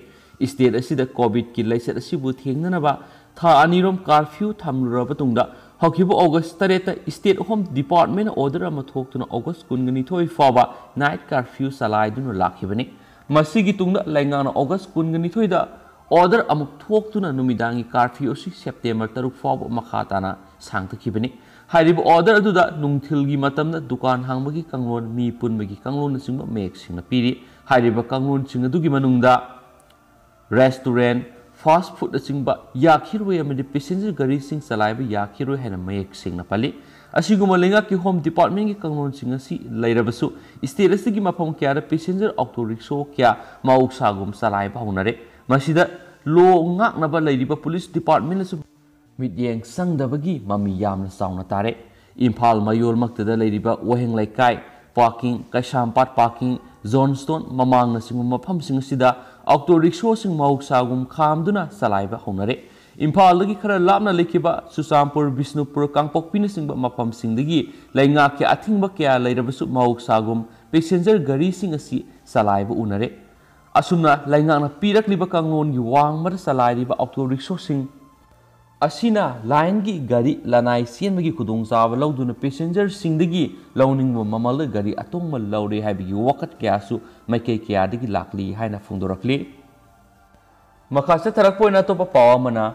State ꯑꯁꯤꯗ COVIDꯀꯤ ꯂꯥꯏꯆꯠ ꯑꯁꯤꯕꯨ ꯊꯦꯡꯅꯅꯕ ꯊꯥ ꯑꯅꯤꯔꯣꯝ curfew ꯊꯝꯂꯨꯔꯕ ꯇꯨꯡꯗ, ꯍꯧꯈꯤꯕ August ꯇꯔꯦꯠꯇ State Home Departmentꯅ order ꯑꯃ ꯊꯣꯛꯇꯨꯅ August ꯀꯨꯟꯒ ꯅꯤꯊꯣꯏ ꯐꯥꯎꯕ night curfew ꯆꯂꯥꯏꯗꯨꯅ ꯂꯥꯛꯈꯤꯕꯅꯤ꯫ ꯃꯁꯤꯒꯤ ꯇꯨꯡꯗ ꯂꯩꯉꯥꯛꯅ August ꯀꯨꯟꯒ ꯅꯤꯊꯣꯏꯗ order ꯑꯃꯨꯛ ꯊꯣꯛꯇꯨꯅ ꯅꯨꯃꯤꯗꯥꯡꯒꯤ curfew ꯑꯁꯤ September ꯇꯔꯨꯛ ꯐꯥꯎꯕ ꯃꯈꯥ ꯇꯥꯅ ꯁꯥꯡꯊꯈꯤꯕꯅꯤ꯫ ꯍꯥꯏꯔꯤꯕ order ꯑꯗꯨꯗ ꯅꯨꯡꯊꯤꯜꯒꯤ ꯃꯇꯝꯗ ꯗꯨꯀꯥꯟ ꯍꯥꯡꯕꯒꯤ ꯀꯥꯡꯂꯣꯟ, ꯃꯤ ꯄꯨꯟꯕꯒꯤ ꯀꯥꯡꯂꯣꯟꯅꯆꯤꯡꯕ ꯃꯌꯦꯛ ꯁꯦꯡꯅ ꯄꯤꯔꯤ꯫ ꯍꯥꯏꯔꯤꯕ ꯀꯥꯡꯂꯣꯟꯁꯤꯡ ꯑꯗꯨꯒꯤ ꯃꯅꯨꯡꯗ restaurant, fast foodꯅꯆꯤꯡꯕ ꯌꯥꯈꯤꯔꯣꯏ ꯑꯃꯗꯤ passenger ꯒꯥꯔꯤꯁꯤꯡ ꯆꯂꯥꯏꯕ ꯌꯥꯈꯤꯔꯣꯏ ꯍꯥꯏꯅ ꯃꯌꯦꯛ ꯁꯦꯡꯅ ꯄꯜꯂꯤ꯫ ꯑꯁꯤꯒꯨꯝꯕ ꯂꯩꯉꯥꯛꯀꯤ Home Departmentꯀꯤ ꯀꯥꯡꯂꯣꯟꯁꯤꯡ ꯑꯁꯤ ꯂꯩꯔꯕꯁꯨ, state ꯑꯁꯤꯒꯤ ꯃꯐꯝ ꯀꯌꯥꯗ passenger auto rickshaw ꯀꯌꯥ ꯃꯍꯧꯁꯥꯒꯨꯝ ꯆꯂꯥꯏꯕ ꯍꯧꯅꯔꯦ꯫ ꯃꯁꯤꯗ law ꯉꯥꯛꯅꯕ ꯂꯩꯔꯤꯕ police departmentꯅꯁꯨ ꯃꯤꯠꯌꯦꯡ ꯆꯪꯗꯕꯒꯤ ꯃꯃꯤ ꯌꯥꯝꯅ ꯆꯥꯎꯅ ꯇꯥꯔꯦ꯫ ꯏꯝꯐꯥꯜ ꯃꯌꯣꯜꯃꯛꯇꯗ ꯂꯩꯔꯤꯕ ꯋꯥꯍꯦꯡ ꯂꯩꯀꯥꯏ parking, ꯀꯩꯁꯥꯝꯄꯥꯠ parking, Johnstone ꯃꯃꯥꯡꯅꯆꯤꯡꯕ ꯃꯐꯝꯁꯤꯡ ꯑꯁꯤꯗ auto rickshawꯁꯤꯡ ꯃꯍꯧꯁꯥꯒꯨꯝ ꯈꯥꯝꯗꯨꯅ ꯆꯂꯥꯏꯕ ꯍꯧꯅꯔꯦ꯫ ꯏꯝꯐꯥꯜꯗꯒꯤ ꯈꯔ ꯂꯥꯞꯅ ꯂꯩꯈꯤꯕ ꯆꯨꯔꯆꯥꯟꯄꯨꯔ, ꯕꯤꯁꯅꯨꯄꯨꯔ, ꯀꯥꯡꯄꯣꯛꯄꯤꯅꯆꯤꯡꯕ ꯃꯐꯝꯁꯤꯡꯗꯒꯤ ꯂꯩꯉꯥꯛꯀꯤ ꯑꯊꯤꯡꯕ ꯀꯌꯥ ꯂꯩꯔꯕꯁꯨ ꯃꯍꯧꯁꯥꯒꯨꯝ ꯄꯦꯁꯦꯟꯖꯔ ꯒꯥꯔꯤꯁꯤꯡ ꯑꯁꯤ ꯆꯂꯥꯏꯕ ꯎꯅꯔꯦ꯫ ꯑꯁꯨꯝꯅ ꯂꯩꯉꯥꯛꯅ ꯄꯤꯔꯛꯂꯤꯕ ꯀꯥꯡꯂꯣꯟꯒꯤ ꯋꯥꯡꯃꯗ ꯆꯂꯥꯏꯔꯤꯕ ꯑꯣꯇꯣ ꯔꯤꯛꯁꯣꯁꯤꯡ ꯑꯁꯤꯅ ꯂꯥꯏꯟꯒꯤ ꯒꯥꯔꯤ ꯂꯅꯥꯏ ꯆꯦꯟꯕꯒꯤ ꯈꯨꯗꯣꯡꯆꯥꯕ ꯂꯧꯗꯨꯅ ꯄꯦꯁꯦꯟꯖꯔꯁꯤꯡꯗꯒꯤ ꯂꯧꯅꯤꯡꯕ ꯃꯃꯜꯗ ꯒꯥꯔꯤ ꯑꯇꯣꯡꯕ ꯂꯧꯔꯦ ꯍꯥꯏꯕꯒꯤ ꯋꯥꯀꯠ ꯀꯌꯥꯁꯨ ꯃꯥꯏꯀꯩ ꯀꯌꯥꯗꯒꯤ ꯂꯥꯛꯂꯤ ꯍꯥꯏꯅ ꯐꯣꯡꯗꯣꯔꯛꯂꯤ꯫ ꯃꯈꯥ ꯆꯠꯊꯔꯛꯄ ꯑꯣꯏꯅ ꯑꯇꯣꯞꯄ ꯄꯥꯎ ꯑꯃꯅ,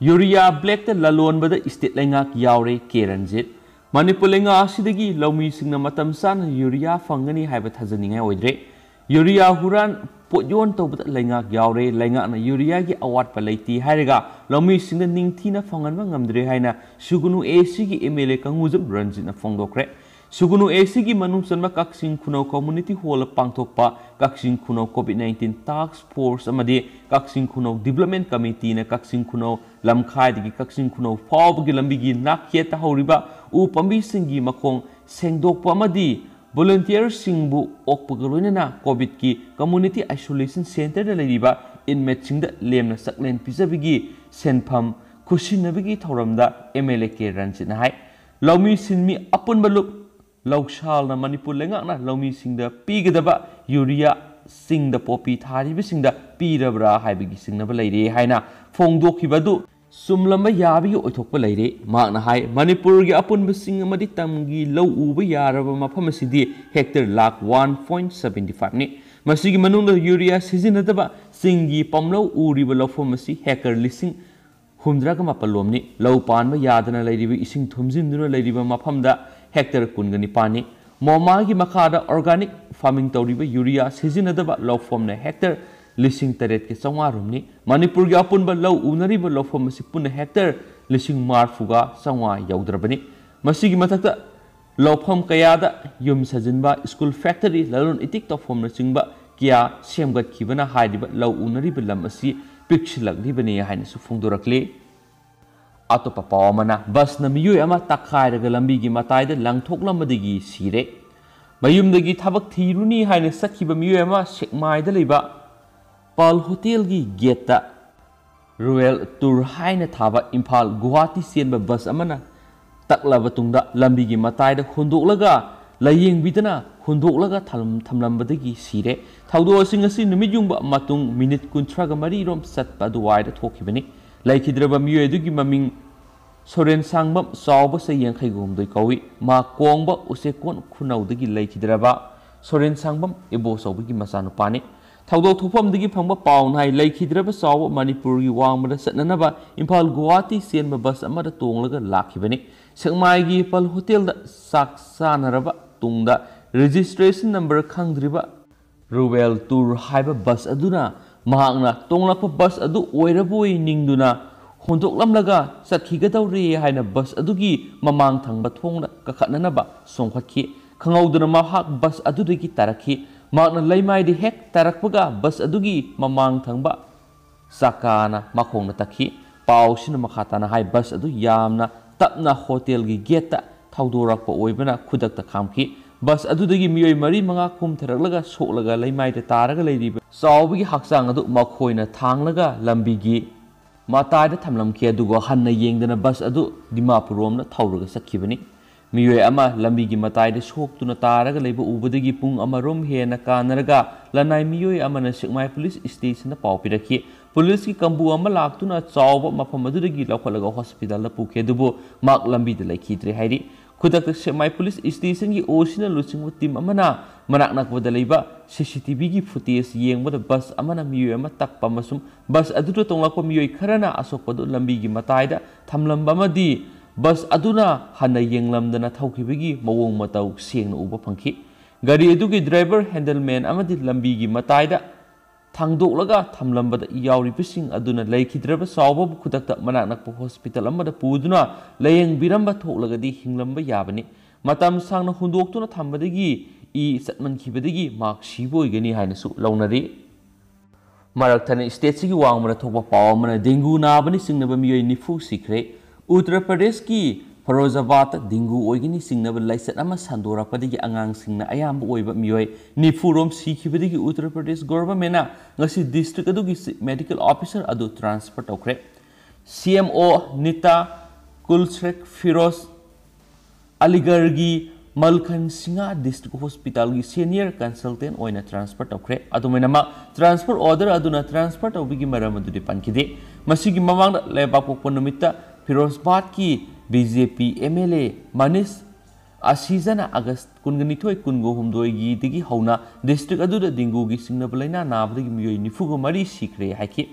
ꯌꯨꯔꯤꯌꯥ ꯕ꯭ꯂꯦꯛꯇ ꯂꯂꯣꯟꯕꯗ ꯏꯁꯇꯦꯠ ꯂꯩꯉꯥꯛ ꯌꯥꯎꯔꯦ, ꯀꯦ ꯔꯟꯖꯤꯠ꯫ ꯃꯅꯤꯄꯨꯔ ꯂꯩꯉꯥꯛ ꯑꯁꯤꯗꯒꯤ ꯂꯧꯃꯤꯁꯤꯡꯅ ꯃꯇꯝ ꯆꯥꯅ ꯌꯨꯔꯤꯌꯥ ꯐꯪꯒꯅꯤ ꯍꯥꯏꯕ ꯊꯥꯖꯅꯤꯡꯉꯥꯏ ꯑꯣꯏꯗ꯭ꯔꯦ꯫ ꯌꯨꯔꯤꯌꯥ ꯍꯨꯔꯥꯟ ꯄꯣꯠꯌꯣꯟ ꯇꯧꯕꯗ ꯂꯩꯉꯥꯛ ꯌꯥꯎꯔꯦ, ꯂꯩꯉꯥꯛꯅ ꯌꯨꯔꯤꯌꯥꯒꯤ ꯑꯋꯥꯠꯄ ꯂꯩꯇꯦ ꯍꯥꯏꯔꯒ ꯂꯧꯃꯤꯁꯤꯡꯗ ꯅꯤꯡꯊꯤꯅ ꯐꯪꯍꯟꯕ ꯉꯝꯗ꯭ꯔꯦ ꯍꯥꯏꯅ ꯁꯨꯒꯨꯅꯨ ꯑꯦ ꯁꯤꯒꯤ ꯑꯦꯝ ꯑꯦꯜ ꯑꯦ ꯀꯪꯉꯨꯖꯝ ꯔꯟꯖꯤꯠꯅ ꯐꯣꯡꯗꯣꯛꯈ꯭ꯔꯦ꯫ ꯁꯨꯒꯨꯅꯨ ꯑꯦ ꯁꯤꯒꯤ ꯃꯅꯨꯡ ꯆꯟꯕ ꯀꯛꯆꯤꯡ ꯈꯨꯅꯧ ꯀꯝꯃ꯭ꯌꯨꯅꯤꯇꯤ ꯍꯣꯜꯗ ꯄꯥꯡꯊꯣꯛꯄ ꯀꯛꯆꯤꯡ ꯈꯨꯅꯧ ꯀꯣꯚꯤꯗ ꯅꯥꯏꯟꯇꯤꯟ ꯇꯥꯁ꯭ꯛ ꯐꯣꯔꯁ ꯑꯃꯗꯤ ꯀꯛꯆꯤꯡ ꯈꯨꯅꯧ ꯗꯤꯕ꯭ꯂꯞꯃꯦꯟ ꯀꯃꯤꯇꯤꯅ ꯀꯛꯆꯤꯡ ꯈꯨꯅꯧ ꯂꯝꯈꯥꯏꯗꯒꯤ ꯀꯛꯆꯤꯡ ꯈꯨꯅꯧ ꯐꯥꯎꯕꯒꯤ ꯂꯝꯕꯤꯒꯤ ꯅꯥꯛꯌꯦꯠꯇ ꯍꯧꯔꯤꯕ ꯎ ꯄꯥꯝꯕꯤꯁꯤꯡꯒꯤ ꯃꯈꯣꯡ ꯁꯦꯡꯗꯣꯛꯄ ꯑꯃꯗꯤ ꯚꯣꯂꯨꯟꯇꯤꯌꯔꯁꯤꯡꯕꯨ ꯑꯣꯛꯄꯒ ꯂꯣꯏꯅꯅ ꯀꯣꯚꯤꯗꯀꯤ ꯀꯝꯃ꯭ꯌꯨꯅꯤꯇꯤ ꯑꯥꯏꯁꯣꯂꯦꯁꯟ ꯁꯦꯟꯇꯔꯗ ꯂꯩꯔꯤꯕ ꯏꯟꯃꯦꯠꯁꯤꯡꯗ ꯂꯦꯝꯅ ꯆꯥꯛꯂꯦꯟ ꯄꯤꯖꯕꯒꯤ ꯁꯦꯟꯐꯝ ꯈꯨꯠꯁꯤꯟꯅꯕꯒꯤ ꯊꯧꯔꯝꯗ ꯑꯦꯝ ꯑꯦꯜ ꯑꯦ ꯀꯦ ꯔꯟꯖꯤꯠꯅ ꯍꯥꯏ꯫ ꯂꯧꯃꯤ ꯁꯤꯟꯃꯤ ꯑꯄꯨꯟꯕ ꯂꯨꯞ ꯂꯧꯁꯥꯜꯅ ꯃꯅꯤꯄꯨꯔ ꯂꯩꯉꯥꯛꯅ ꯂꯧꯃꯤꯁꯤꯡꯗ ꯄꯤꯒꯗꯕ ꯌꯨꯔꯤꯌꯥ ꯆꯤꯡꯗ ꯄꯣꯄꯤ ꯊꯥꯔꯤꯕꯁꯤꯡꯗ ꯄꯤꯔꯕ꯭ꯔꯥ ꯍꯥꯏꯕꯒꯤ ꯆꯤꯡꯅꯕ ꯂꯩꯔꯦ ꯍꯥꯏꯅ ꯐꯣꯡꯗꯣꯛꯈꯤꯕ ꯑꯗꯨ ꯆꯨꯝꯂꯝꯕ ꯌꯥꯕꯒꯤ ꯑꯣꯏꯊꯣꯛꯄ ꯂꯩꯔꯦ꯫ ꯃꯍꯥꯛꯅ ꯍꯥꯏ, ꯃꯅꯤꯄꯨꯔꯒꯤ ꯑꯄꯨꯟꯕ ꯆꯤꯡ ꯑꯃꯗꯤ ꯇꯝꯒꯤ ꯂꯧ ꯎꯕ ꯌꯥꯔꯕ ꯃꯐꯝ ꯑꯁꯤꯗꯤ hectare lakh one point seventy ꯐꯥꯏꯚꯅꯤ꯫ ꯃꯁꯤꯒꯤ ꯃꯅꯨꯡꯗ ꯌꯨꯔꯤꯌꯥ ꯁꯤꯖꯤꯟꯅꯗꯕ ꯆꯤꯡꯒꯤ ꯄꯥꯝꯂꯧ ꯎꯔꯤꯕ ꯂꯧꯐꯝ ꯑꯁꯤ ꯍꯦꯛꯇꯔ ꯂꯤꯁꯤꯡ ꯍꯨꯝꯗ꯭ꯔꯥꯒ ꯃꯥꯄꯜ ꯂꯣꯝꯅꯤ꯫ ꯂꯧ ꯄꯥꯟꯕ ꯌꯥꯗꯅ ꯂꯩꯔꯤꯕ, ꯏꯁꯤꯡ ꯊꯨꯝꯖꯤꯟꯗꯨꯅ ꯂꯩꯔꯤꯕ ꯃꯐꯝꯗ ꯍꯦꯛꯇꯔ ꯀꯨꯟꯒ ꯅꯤꯄꯥꯟꯅꯤ꯫ ꯃꯣꯃꯥꯒꯤ ꯃꯈꯥꯗ ꯑꯣꯔꯒꯥꯅꯤꯛ ꯐꯥꯔꯃꯤꯡ ꯇꯧꯔꯤꯕ ꯌꯨꯔꯤꯌꯥ ꯁꯤꯖꯤꯟꯅꯗꯕ ꯂꯧꯐꯝꯅ ꯍꯦꯛꯇꯔ ꯂꯤꯁꯤꯡ ꯇꯔꯦꯠꯀ ꯆꯥꯝꯃꯉꯥ ꯔꯣꯝꯅꯤ꯫ ꯃꯅꯤꯄꯨꯔꯒꯤ ꯑꯄꯨꯟꯕ ꯂꯧ ꯎꯅꯔꯤꯕ ꯂꯧꯐꯝ ꯑꯁꯤ ꯄꯨꯟꯅ ꯍꯦꯛꯇꯔ ꯂꯤꯁꯤꯡ ꯃꯔꯤꯐꯨꯒ ꯆꯥꯝꯃꯉꯥ ꯌꯧꯗ꯭ꯔꯕꯅꯤ꯫ ꯃꯁꯤꯒꯤ ꯃꯊꯛꯇ ꯂꯧꯐꯝ ꯀꯌꯥꯗ ꯌꯨꯝ ꯁꯥꯖꯤꯟꯕ, ꯁ꯭ꯀꯨꯜ, ꯐꯦꯛꯇꯔꯤ, ꯂꯂꯣꯟ ꯏꯇꯤꯛ ꯇꯧꯐꯝꯅꯆꯤꯡꯕ ꯀꯌꯥ ꯁꯦꯝꯒꯠꯈꯤꯕꯅ ꯍꯥꯏꯔꯤꯕ ꯂꯧ ꯎꯅꯔꯤꯕ ꯂꯝ ꯑꯁꯤ ꯄꯤꯛꯁꯤꯜꯂꯛꯂꯤꯕꯅꯤ ꯍꯥꯏꯅꯁꯨ ꯐꯣꯡꯗꯣꯔꯛꯂꯤ꯫ ꯑꯇꯣꯞꯄ ꯄꯥꯎ ꯑꯃꯅ, ꯕꯁꯅ ꯃꯤꯑꯣꯏ ꯑꯃ ꯇꯛꯈꯥꯏꯔꯒ ꯂꯝꯕꯤꯒꯤ ꯃꯇꯥꯏꯗ ꯂꯪꯊꯣꯛꯂꯝꯕꯗꯒꯤ ꯁꯤꯔꯦ꯫ ꯃꯌꯨꯝꯗꯒꯤ ꯊꯕꯛ ꯊꯤꯔꯨꯅꯤ ꯍꯥꯏꯅ ꯆꯠꯈꯤꯕ ꯃꯤꯑꯣꯏ ꯑꯃ ꯁꯦꯛꯃꯥꯏꯗ ꯂꯩꯕ ꯄꯥꯜ ꯍꯣꯇꯦꯜꯒꯤ ꯒꯦꯠꯇ ꯔꯨꯔꯦꯜ ꯇꯨꯔ ꯍꯥꯏꯅ ꯊꯥꯕ ꯏꯝꯐꯥꯜ ꯒꯨꯋꯥꯍꯥꯇꯤ ꯆꯦꯟꯕ ꯕꯁ ꯑꯃꯅ ꯇꯛꯂꯕ ꯇꯨꯡꯗ ꯂꯝꯕꯤꯒꯤ ꯃꯇꯥꯏꯗ ꯍꯨꯟꯗꯣꯛꯂꯒ, ꯂꯥꯏꯌꯦꯡꯕꯤꯗꯅ ꯍꯨꯟꯗꯣꯛꯂꯒ ꯊꯝ-, ꯊꯝꯂꯝꯕꯗꯒꯤ ꯁꯤꯔꯦ꯫ ꯊꯧꯗꯣꯛ ꯑꯁꯤ ꯉꯁꯤ ꯅꯨꯃꯤꯠ ꯌꯨꯡꯕ ꯃꯇꯨꯡ ꯃꯤꯅꯤꯠ ꯀꯨꯟꯊ꯭ꯔꯥꯒ ꯃꯔꯤ ꯔꯣꯝ ꯆꯠꯄ ꯑꯗꯨꯋꯥꯏꯗ ꯊꯣꯛꯈꯤꯕꯅꯤ꯫ ꯂꯩꯈꯤꯗ꯭ꯔꯕ ꯃꯤꯑꯣꯏ ꯑꯗꯨꯒꯤ ꯃꯃꯤꯡ ꯁꯣꯔꯦꯟ ꯁꯥꯡꯕꯝ, ꯆꯥꯎꯕ ꯆꯍꯤ ꯌꯥꯡꯈꯩꯒ ꯍꯨꯝꯗꯣꯏ ꯀꯧꯏ꯫ ꯃꯥ ꯀꯣꯡꯕ ꯎꯆꯦꯛꯀꯣꯟ ꯈꯨꯅꯧꯗꯒꯤ ꯂꯩꯈꯤꯗ꯭ꯔꯕ ꯁꯣꯔꯦꯟ ꯁꯥꯡꯕꯝ ꯏꯕꯣꯆꯧꯕꯒꯤ ꯃꯆꯥꯅꯨꯄꯥꯅꯤ꯫ ꯊꯧꯗꯣꯛ ꯊꯣꯛꯐꯝꯗꯒꯤ ꯐꯪꯕ ꯄꯥꯎꯅ ꯍꯥꯏ, ꯂꯩꯈꯤꯗ꯭ꯔꯕ ꯆꯥꯎꯕ ꯃꯅꯤꯄꯨꯔꯒꯤ ꯋꯥꯡꯃꯗ ꯆꯠꯅꯅꯕ ꯏꯝꯐꯥꯜ ꯒꯨꯋꯥꯍꯥꯇꯤ ꯆꯦꯟꯕ ꯕꯁ ꯑꯃꯗ ꯇꯣꯡꯂꯒ ꯂꯥꯛꯈꯤꯕꯅꯤ꯫ ꯁꯦꯛꯃꯥꯏꯒꯤ ꯄꯜ ꯍꯣꯇꯦꯜꯗ ꯆꯥꯛ ꯆꯥꯅꯔꯕ ꯇꯨꯡꯗ registration number ꯈꯪꯗ꯭ꯔꯤꯕ ꯔꯨꯔꯦꯜ ꯇꯨꯔ ꯍꯥꯏꯕ ꯕꯁ ꯑꯗꯨꯅ ꯃꯍꯥꯛꯅ ꯇꯣꯡꯂꯛꯄ ꯕꯁ ꯑꯗꯨ ꯑꯣꯏꯔꯕꯣꯏ ꯅꯤꯡꯗꯨꯅ ꯍꯣꯟꯗꯣꯛꯂꯝꯂꯒ ꯆꯠꯈꯤꯒꯗꯧꯔꯦ ꯍꯥꯏꯅ ꯕꯁ ꯑꯗꯨꯒꯤ ꯃꯃꯥꯡ ꯊꯪꯕ ꯊꯣꯡꯗ ꯀꯥꯈꯠꯅꯅꯕ ꯆꯣꯡꯈꯠꯈꯤ꯫ ꯈꯪꯍꯧꯗꯅ ꯃꯍꯥꯛ ꯕꯁ ꯑꯗꯨꯗꯒꯤ ꯇꯥꯔꯛꯈꯤ꯫ ꯃꯍꯥꯛꯅ ꯂꯩꯃꯥꯏꯗ ꯍꯦꯛ ꯇꯥꯔꯛꯄꯒ ꯕꯁ ꯑꯗꯨꯒꯤ ꯃꯃꯥꯡ ꯊꯪꯕ ꯆꯀꯥꯅ ꯃꯈꯣꯡꯅ ꯇꯛꯈꯤ꯫ ꯄꯥꯎꯁꯤꯅ ꯃꯈꯥ ꯇꯥꯅ ꯍꯥꯏ, ꯕꯁ ꯑꯗꯨ ꯌꯥꯝꯅ ꯇꯞꯅ ꯍꯣꯇꯦꯜꯒꯤ ꯒꯦꯠꯇ ꯊꯧꯗꯣꯔꯛꯄ ꯑꯣꯏꯕꯅ ꯈꯨꯗꯛꯇ ꯈꯥꯝꯈꯤ꯫ ꯕꯁ ꯑꯗꯨꯗꯒꯤ ꯃꯤꯑꯣꯏ ꯃꯔꯤ ꯃꯉꯥ ꯀꯨꯝꯊꯔꯛꯂꯒ ꯁꯣꯛꯂꯒ ꯂꯩꯃꯥꯏꯗ ꯇꯥꯔꯒ ꯂꯩꯔꯤꯕ ꯆꯥꯎꯕꯒꯤ ꯍꯛꯆꯥꯡ ꯑꯗꯨ ꯃꯈꯣꯏꯅ ꯊꯥꯡꯂꯒ ꯂꯝꯕꯤꯒꯤ ꯃꯇꯥꯏꯗ ꯊꯝꯂꯝꯈꯤ, ꯑꯗꯨꯒ ꯍꯟꯅ ꯌꯦꯡꯗꯅ ꯕꯁ ꯑꯗꯨ ꯗꯤꯃꯥꯄꯨꯔ ꯔꯣꯝꯗ ꯊꯧꯔꯒ ꯆꯠꯈꯤꯕꯅꯤ꯫ ꯃꯤꯑꯣꯏ ꯑꯃ ꯂꯝꯕꯤꯒꯤ ꯃꯇꯥꯏꯗ ꯁꯣꯛꯇꯨꯅ ꯇꯥꯔꯒ ꯂꯩꯕ ꯎꯕꯗꯒꯤ ꯄꯨꯡ ꯑꯃꯔꯣꯝ ꯍꯦꯟꯅ ꯀꯥꯟꯅꯔꯒ ꯂꯅꯥꯏ ꯃꯤꯑꯣꯏ ꯑꯃꯅ ꯁꯦꯛꯃꯥꯏ ꯄꯨꯂꯤꯁ ꯁ꯭ꯇꯦꯁꯟꯗ ꯄꯥꯎ ꯄꯤꯔꯛꯈꯤ꯫ ꯄꯨꯂꯤꯁꯀꯤ ꯀꯥꯡꯕꯨ ꯑꯃ ꯂꯥꯛꯇꯨꯅ ꯆꯥꯎꯕ ꯃꯐꯝ ꯑꯗꯨꯗꯒꯤ ꯂꯧꯈꯠꯂꯒ ꯍꯣꯁꯄꯤꯇꯥꯜꯗ ꯄꯨꯈꯤ, ꯑꯗꯨꯕꯨ ꯃꯍꯥꯛ ꯂꯝꯕꯤꯗ ꯂꯩꯈꯤꯗ꯭ꯔꯦ ꯍꯥꯏꯔꯤ꯫ ꯈꯨꯗꯛꯇ ꯁꯦꯛꯃꯥꯏ ꯄꯨꯂꯤꯁ ꯁ꯭ꯇꯦꯁꯟꯒꯤ ꯑꯣꯁꯤꯅ ꯂꯨꯆꯤꯡꯕ ꯇꯤꯝ ꯑꯃꯅ ꯃꯅꯥꯛ ꯅꯛꯄꯗ ꯂꯩꯕ ꯁꯤ ꯁꯤ ꯇꯤ ꯚꯤꯒꯤ ꯐꯨꯇꯦꯖ ꯌꯦꯡꯕꯗ ꯕꯁ ꯑꯃꯅ ꯃꯤꯑꯣꯏ ꯑꯃ ꯇꯛꯄ ꯑꯃꯁꯨꯡ ꯕꯁ ꯑꯗꯨꯗ ꯇꯣꯡꯂꯛꯄ ꯃꯤꯑꯣꯏ ꯈꯔꯅ ꯑꯁꯣꯛꯄꯗꯨ ꯂꯝꯕꯤꯒꯤ ꯃꯇꯥꯏꯗ ꯊꯝꯂꯝꯕ ꯑꯃꯗꯤ ꯕꯁ ꯑꯗꯨꯅ ꯍꯟꯅ ꯌꯦꯡꯂꯝꯗꯅ ꯊꯧꯈꯤꯕꯒꯤ ꯃꯑꯣꯡ ꯃꯇꯧ ꯁꯦꯡꯅ ꯎꯕ ꯐꯪꯈꯤ꯫ ꯒꯥꯔꯤ ꯑꯗꯨꯒꯤ ꯗ꯭ꯔꯥꯏꯚꯔ, ꯍꯦꯟꯗꯜꯃꯦꯟ ꯑꯃꯗꯤ ꯂꯝꯕꯤꯒꯤ ꯃꯇꯥꯏꯗ ꯊꯥꯡꯗꯣꯛꯂꯒ ꯊꯝꯂꯝꯕꯗ ꯌꯥꯎꯔꯤꯕꯁꯤꯡ ꯑꯗꯨꯅ ꯂꯩꯈꯤꯗ꯭ꯔꯕ ꯆꯥꯎꯕꯕꯨ ꯈꯨꯗꯛꯇ ꯃꯅꯥꯛ ꯅꯛꯄ ꯍꯣꯁꯄꯤꯇꯥꯜ ꯑꯃꯗ ꯄꯨꯗꯨꯅ ꯂꯥꯌꯦꯡꯕꯤꯔꯝꯕ ꯊꯣꯛꯂꯒꯗꯤ ꯍꯤꯡꯂꯝꯕ ꯌꯥꯕꯅꯤ꯫ ꯃꯇꯝ ꯁꯥꯡꯅ ꯍꯨꯟꯗꯣꯛꯇꯨꯅ ꯊꯝꯕꯗꯒꯤ ꯏ ꯆꯠꯃꯟꯈꯤꯕꯗꯒꯤ ꯃꯍꯥꯛ ꯁꯤꯕ ꯑꯣꯏꯒꯅꯤ ꯍꯥꯏꯅꯁꯨ ꯂꯧꯅꯔꯤ꯫ ꯃꯔꯛ ꯊꯠꯅ ꯁ꯭ꯇꯦꯠꯁꯤꯒꯤ ꯋꯥꯡꯃꯗ ꯊꯣꯛꯄ ꯄꯥꯎ ꯑꯃꯅ ꯗꯦꯡꯒꯨ ꯅꯥꯕꯅ ꯆꯤꯡꯅꯕ ꯃꯤꯑꯣꯏ ꯅꯤꯐꯨ ꯁꯤꯈ꯭ꯔꯦ꯫ ꯎꯠꯇꯔ ꯄ꯭ꯔꯗꯦꯁꯀꯤ ꯐꯤꯔꯣꯖꯥꯕꯥꯗꯇ ꯗꯦꯡꯒꯨ ꯑꯣꯏꯒꯅꯤ ꯆꯤꯡꯅꯕ ꯂꯥꯏꯆꯠ ꯑꯃ ꯁꯟꯗꯣꯔꯛꯄꯗꯒꯤ ꯑꯉꯥꯡꯁꯤꯡꯅ ꯑꯌꯥꯝꯕ ꯑꯣꯏꯕ ꯃꯤꯑꯣꯏ ꯅꯤꯐꯨ ꯔꯣꯝ ꯁꯤꯈꯤꯕꯗꯒꯤ ꯎꯠꯇꯔ ꯄ꯭ꯔꯗꯦꯁ ꯒꯣꯚꯔꯟꯃꯦꯟꯠꯅ ꯉꯁꯤ ꯗꯤꯁꯇ꯭ꯔꯤꯛ ꯑꯗꯨꯒꯤ ꯆꯤꯐ ꯃꯦꯗꯤꯀꯦꯜ ꯑꯣꯐꯤꯁꯔ ꯑꯗꯨ ꯇ꯭ꯔꯥꯟꯁꯐꯔ ꯇꯧꯈ꯭ꯔꯦ꯫ C M O Nita Kulsrek Firoz ꯑꯂꯤꯒꯔꯒꯤ ꯃꯜꯈꯟ ꯁꯤꯡꯍ ꯗꯤꯁꯇ꯭ꯔꯤꯛ ꯍꯣꯁꯄꯤꯇꯥꯜꯒꯤ ꯁꯦꯅꯤꯌꯔ ꯀꯟꯁꯜꯇꯦꯟꯠ ꯑꯣꯏꯅ ꯇ꯭ꯔꯥꯟꯁꯐꯔ ꯇꯧꯈ꯭ꯔꯦ꯫ ꯑꯗꯨꯃꯥꯏꯅꯃꯛ ꯇ꯭ꯔꯥꯟꯁꯐꯔ ꯑꯣꯔꯗꯔ ꯑꯗꯨꯅ ꯇ꯭ꯔꯥꯟꯁꯐꯔ ꯇꯧꯕꯒꯤ ꯃꯔꯝ ꯑꯗꯨꯗꯤ ꯄꯟꯈꯤꯗꯦ꯫ ꯃꯁꯤꯒꯤ ꯃꯃꯥꯡꯗ ꯂꯩꯕꯥꯛꯄꯣꯛꯄ ꯅꯨꯃꯤꯠꯇ ꯐꯤꯔꯣꯖꯥꯕꯥꯗꯀꯤ B J P M L A ꯃꯅꯤꯁ ꯑꯁꯤꯖꯅ ꯑꯥꯒꯁ ꯀꯨꯟꯒ ꯅꯤꯊꯣꯏ, ꯀꯨꯟꯒ ꯍꯨꯝꯗꯣꯏꯒꯤꯗꯒꯤ ꯍꯧꯅ ꯗꯤꯁꯇ꯭ꯔꯤꯛ ꯑꯗꯨꯗ ꯗꯦꯡꯒꯨꯒꯤ ꯆꯤꯡꯅꯕ ꯂꯥꯏꯅꯥ ꯅꯥꯕꯗꯒꯤ ꯃꯤꯑꯣꯏ ꯅꯤꯐꯨꯒ ꯃꯔꯤ ꯁꯤꯈ꯭ꯔꯦ ꯍꯥꯏꯈꯤ꯫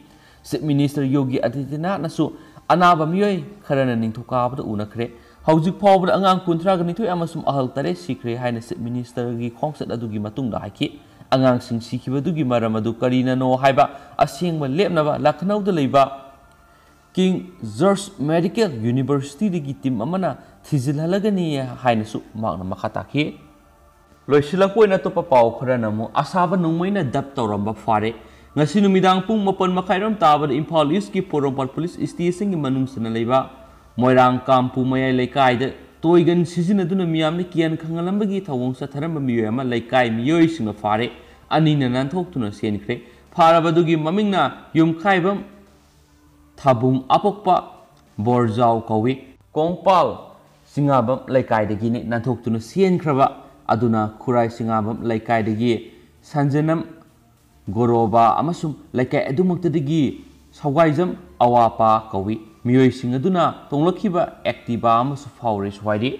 ꯆꯤꯐ ꯃꯤꯅꯤꯁꯇꯔ ꯌꯣꯒꯤ ꯑꯥꯗꯤꯇ꯭ꯌꯅꯥꯊꯅꯁꯨ ꯑꯅꯥꯕ ꯃꯤꯑꯣꯏ ꯈꯔꯅ ꯅꯤꯡꯊꯧꯀꯥꯕꯗ ꯎꯅꯈ꯭ꯔꯦ꯫ ꯍꯧꯖꯤꯛ ꯐꯥꯎꯕꯗ ꯑꯉꯥꯡ ꯀꯨꯟꯊ꯭ꯔꯥꯒ ꯅꯤꯊꯣꯏ ꯑꯃꯁꯨꯡ ꯑꯍꯜ ꯇꯔꯦꯠ ꯁꯤꯈ꯭ꯔꯦ ꯍꯥꯏꯅ ꯆꯤꯐ ꯃꯤꯅꯤꯁꯇꯔꯒꯤ ꯈꯣꯡꯆꯠ ꯑꯗꯨꯒꯤ ꯃꯇꯨꯡꯗ ꯍꯥꯏꯈꯤ꯫ ꯑꯉꯥꯡꯁꯤꯡ ꯁꯤꯈꯤꯕꯗꯨꯒꯤ ꯃꯔꯝ ꯑꯗꯨ ꯀꯔꯤꯅꯅꯣ ꯍꯥꯏꯕ ꯑꯁꯦꯡꯕ ꯂꯦꯞꯅꯕ ꯂꯈꯅꯧꯗ ꯂꯩꯕ ꯀꯤꯡ ꯖꯣꯔꯖ ꯃꯦꯗꯤꯀꯦꯜ ꯌꯨꯅꯤꯚꯔꯁꯤꯇꯤꯗꯒꯤ ꯇꯤꯝ ꯑꯃꯅ ꯊꯤꯖꯤꯜꯍꯜꯂꯒꯅꯤ ꯍꯥꯏꯅꯁꯨ ꯃꯍꯥꯛꯅ ꯃꯈꯥ ꯇꯥꯈꯤ꯫ ꯂꯣꯏꯁꯤꯜꯂꯛꯄ ꯑꯣꯏꯅ ꯑꯇꯣꯞꯄ ꯄꯥꯎ ꯈꯔꯅ ꯑꯃꯨꯛ ꯑꯁꯥꯕ ꯅꯣꯡꯃꯩꯅ ꯗꯞ ꯇꯧꯔꯝꯕ ꯐꯥꯔꯦ꯫ ꯉꯁꯤ ꯅꯨꯃꯤꯗꯥꯡ ꯄꯨꯡ ꯃꯥꯄꯟ ꯃꯈꯥꯏꯔꯣꯝ ꯇꯥꯕꯗ ꯏꯝꯐꯥꯜ ꯏꯁꯀꯤ ꯄꯣꯔꯣꯝꯄꯥꯠ ꯄꯨꯂꯤꯁ ꯁ꯭ꯇꯦꯁꯟꯒꯤ ꯃꯅꯨꯡ ꯆꯟꯅ ꯂꯩꯕ ꯃꯣꯏꯔꯥꯡ ꯀꯥꯝꯄꯨ ꯃꯌꯥꯏ ꯂꯩꯀꯥꯏꯗ ꯇꯣꯏꯒꯟ ꯁꯤꯖꯤꯟꯅꯗꯨꯅ ꯃꯤꯌꯥꯝꯅ ꯀꯤꯌꯥꯟ ꯈꯪꯍꯜꯂꯝꯕꯒꯤ ꯊꯧꯑꯣꯡ ꯆꯠꯊꯔꯝꯕ ꯃꯤꯑꯣꯏ ꯑꯃ ꯂꯩꯀꯥꯏ ꯃꯤꯑꯣꯏꯁꯤꯡꯅ ꯐꯥꯔꯦ꯫ ꯑꯅꯤꯅ ꯅꯥꯟꯊꯣꯛꯇꯨꯅ ꯆꯦꯟꯈ꯭ꯔꯦ꯫ ꯐꯥꯔꯕꯗꯨꯒꯤ ꯃꯃꯤꯡꯅ ꯌꯨꯝꯈꯥꯏꯕꯝ ꯊꯥꯕꯨꯡ ꯑꯄꯣꯛꯄ ꯕꯣꯔꯖꯥꯎ ꯀꯧꯏ꯫ ꯀꯣꯡꯄꯥꯜ ꯆꯤꯉꯥꯕꯝ ꯂꯩꯀꯥꯏꯗꯒꯤꯅꯤ꯫ ꯅꯥꯟꯊꯣꯛꯇꯨꯅ ꯆꯦꯟꯈ꯭ꯔꯕ ꯑꯗꯨꯅ ꯈꯨꯔꯥꯏ ꯆꯤꯉꯥꯕꯝ ꯂꯩꯀꯥꯏꯗꯒꯤ ꯁꯟꯖꯅꯝ ꯒꯣꯔꯣꯕꯥ ꯑꯃꯁꯨꯡ ꯂꯩꯀꯥꯏ ꯑꯗꯨꯃꯛꯇꯗꯒꯤ ꯁꯧꯒꯥꯏꯖꯝ ꯑꯋꯥꯄꯥ ꯀꯧꯏ꯫ ꯃꯤꯑꯣꯏꯁꯤꯡ ꯑꯗꯨꯅ ꯇꯣꯡꯂꯛꯈꯤꯕ ꯑꯦꯛꯇꯤꯚꯥ ꯑꯃꯁꯨ ꯐꯥꯎꯔꯦꯁꯨ ꯍꯥꯏꯔꯤ꯫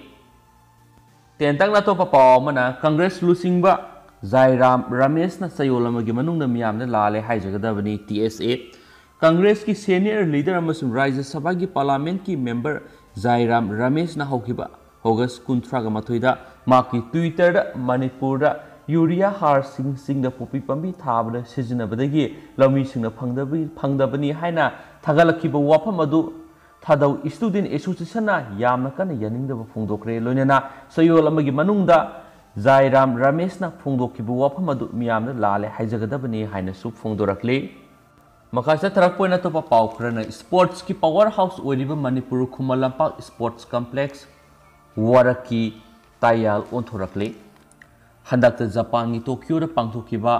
ꯇꯦꯟꯇꯛꯅ ꯑꯇꯣꯞꯄ ꯄꯥꯎ ꯑꯃꯅ, ꯀꯪꯒ꯭ꯔꯦꯁ ꯂꯨꯆꯤꯡꯕ ꯖꯥꯏꯔꯥꯝ ꯔꯃꯦꯁꯅ ꯆꯌꯣꯜ ꯑꯃꯒꯤ ꯃꯅꯨꯡꯗ ꯃꯤꯌꯥꯝꯗ ꯂꯥꯜꯂꯦ ꯍꯥꯏꯖꯒꯗꯕꯅꯤ, ꯇꯤ ꯑꯦꯁ ꯑꯦ꯫ ꯀꯪꯒ꯭ꯔꯦꯁꯀꯤ ꯁꯦꯅꯤꯌꯔ ꯂꯤꯗꯔ ꯑꯃꯁꯨꯡ ꯔꯥꯖ꯭ꯌ ꯁꯚꯥꯒꯤ ꯄꯥꯔꯂꯤꯌꯥꯃꯦꯟꯠꯀꯤ ꯃꯦꯝꯕꯔ ꯖꯥꯏꯔꯥꯝ ꯔꯃꯦꯁꯅ ꯍꯧꯈꯤꯕ ꯑꯣꯒꯁ ꯀꯨꯟꯊ꯭ꯔꯥꯒ ꯃꯥꯊꯣꯏꯗ ꯃꯍꯥꯛꯀꯤ ꯇ꯭ꯋꯤꯇꯔꯗ ꯃꯅꯤꯄꯨꯔꯗ ꯌꯨꯔꯤꯌꯥ ꯍꯥꯔꯁꯤꯡ ꯆꯤꯡꯗ ꯄꯣꯄꯤ ꯄꯥꯝꯕꯤ ꯊꯥꯕꯗ ꯁꯤꯖꯤꯟꯅꯕꯗꯒꯤ ꯂꯧꯃꯤꯁꯤꯡꯅ ꯐꯪꯗꯕ-, ꯐꯪꯗꯕꯅꯤ ꯍꯥꯏꯅ ꯊꯥꯒꯠꯂꯛꯈꯤꯕ ꯋꯥꯐꯝ ꯑꯗꯨ ꯊꯥꯗꯧ ꯁ꯭ꯇꯨꯗꯦꯟꯠ ꯑꯦꯁꯣꯁꯤꯌꯦꯁꯟꯅ ꯌꯥꯝꯅ ꯀꯟꯅ ꯌꯥꯅꯤꯡꯗꯕ ꯐꯣꯡꯗꯣꯛꯈ꯭ꯔꯦ꯫ ꯂꯣꯏꯅꯅ ꯆꯌꯣꯜ ꯑꯃꯒꯤ ꯃꯅꯨꯡꯗ ꯖꯥꯏꯔꯥꯝ ꯔꯃꯦꯁꯅ ꯐꯣꯡꯗꯣꯛꯈꯤꯕ ꯋꯥꯐꯝ ꯑꯗꯨ ꯃꯤꯌꯥꯝꯅ ꯂꯥꯜꯂꯦ ꯍꯥꯏꯖꯒꯗꯕꯅꯤ ꯍꯥꯏꯅꯁꯨ ꯐꯣꯡꯗꯣꯔꯛꯂꯤ꯫ ꯃꯈꯥ ꯆꯠꯊꯔꯛꯄ ꯑꯣꯏꯅ ꯑꯇꯣꯞꯄ ꯄꯥꯎ ꯈꯔꯅ, ꯁ꯭ꯄꯣꯔꯠꯁꯀꯤ ꯄꯥꯋꯔ ꯍꯥꯎꯁ ꯑꯣꯏꯔꯤꯕ ꯃꯅꯤꯄꯨꯔ ꯈꯨꯃꯟ ꯂꯝꯄꯥꯛ ꯁ꯭ꯄꯣꯔꯠꯁ ꯀꯝꯄ꯭ꯂꯦꯛꯁ ꯋꯥꯔꯛꯀꯤ ꯇꯥꯌꯥꯜ ꯑꯣꯟꯊꯣꯔꯛꯂꯦ꯫ ꯍꯟꯗꯛꯇ ꯖꯄꯥꯟꯒꯤ ꯇꯣꯀꯤꯌꯣꯗ ꯄꯥꯡꯊꯣꯛꯈꯤꯕ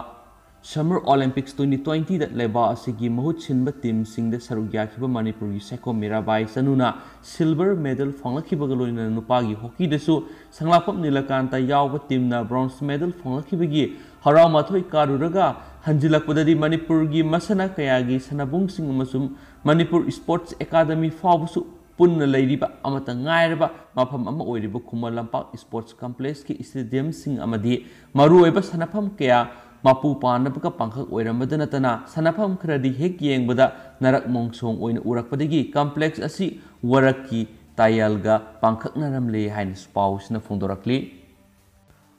ꯁꯝꯃꯔ ꯑꯣꯂꯤꯝꯄꯤꯛꯁ ꯇ꯭ꯋꯦꯟꯇꯤ ꯇ꯭ꯋꯦꯟꯇꯤꯗ ꯂꯩꯕꯥꯛ ꯑꯁꯤꯒꯤ ꯃꯍꯨꯠ ꯁꯤꯟꯕ ꯇꯤꯝꯁꯤꯡꯗ ꯁꯔꯨꯛ ꯌꯥꯈꯤꯕ ꯃꯅꯤꯄꯨꯔꯒꯤ ꯁꯥꯏꯈꯣꯝ ꯃꯤꯔꯥꯕꯥꯏ ꯆꯅꯨꯅ ꯁꯤꯜꯚꯔ ꯃꯦꯗꯜ ꯐꯪꯂꯛꯈꯤꯕꯒ ꯂꯣꯏꯅꯅ ꯅꯨꯄꯥꯒꯤ ꯍꯣꯀꯤꯗꯁꯨ ꯁꯉꯥꯛꯄꯝ ꯅꯤꯂꯀꯥꯟꯇ ꯌꯥꯎꯕ ꯇꯤꯝꯅ ꯕ꯭ꯔꯣꯟꯖ ꯃꯦꯗꯜ ꯐꯪꯂꯛꯈꯤꯕꯒꯤ ꯍꯔꯥꯎ ꯃꯊꯣꯏ ꯀꯥꯔꯨꯔꯒ ꯍꯟꯖꯤꯜꯂꯛꯄꯗꯗꯤ ꯃꯅꯤꯄꯨꯔꯒꯤ ꯃꯁꯥꯟꯅ ꯀꯌꯥꯒꯤ ꯁꯥꯟꯅꯕꯨꯡꯁꯤꯡ ꯑꯃꯁꯨꯡ ꯃꯅꯤꯄꯨꯔ ꯁ꯭ꯄꯣꯔꯠꯁ ꯑꯦꯀꯥꯗꯃꯤ ꯐꯥꯎꯕꯁꯨ ꯄꯨꯟꯅ ꯂꯩꯔꯤꯕ ꯑꯃꯠꯇ ꯉꯥꯏꯔꯕ ꯃꯐꯝ ꯑꯃ ꯑꯣꯏꯔꯤꯕ ꯈꯨꯃꯟ ꯂꯝꯄꯥꯛ ꯁ꯭ꯄꯣꯔꯠꯁ ꯀꯝꯄ꯭ꯂꯦꯛꯁꯀꯤ ꯁ꯭ꯇꯦꯗꯤꯌꯝꯁꯤꯡ ꯑꯃꯗꯤ ꯃꯔꯨꯑꯣꯏꯕ ꯁꯥꯟꯅꯐꯝ ꯀꯌꯥ ꯃꯄꯨ ꯄꯥꯟꯅꯕꯒ ꯄꯥꯡꯈꯛ ꯑꯣꯏꯔꯝꯕꯗ ꯅꯠꯇꯅ, ꯁꯥꯟꯅꯐꯝ ꯈꯔꯗꯤ ꯍꯦꯛ ꯌꯦꯡꯕꯗ ꯅꯔꯛ ꯃꯣꯡꯁꯣꯡ ꯑꯣꯏꯅ ꯎꯔꯛꯄꯗꯒꯤ ꯀꯝꯄ꯭ꯂꯦꯛꯁ ꯑꯁꯤ ꯋꯥꯔꯛꯀꯤ ꯇꯥꯌꯥꯜꯒ ꯄꯥꯡꯈꯛꯅꯔꯝꯂꯦ ꯍꯥꯏꯅꯁꯨ ꯄꯥꯎꯁꯤꯅ ꯐꯣꯡꯗꯣꯔꯛꯂꯤ꯫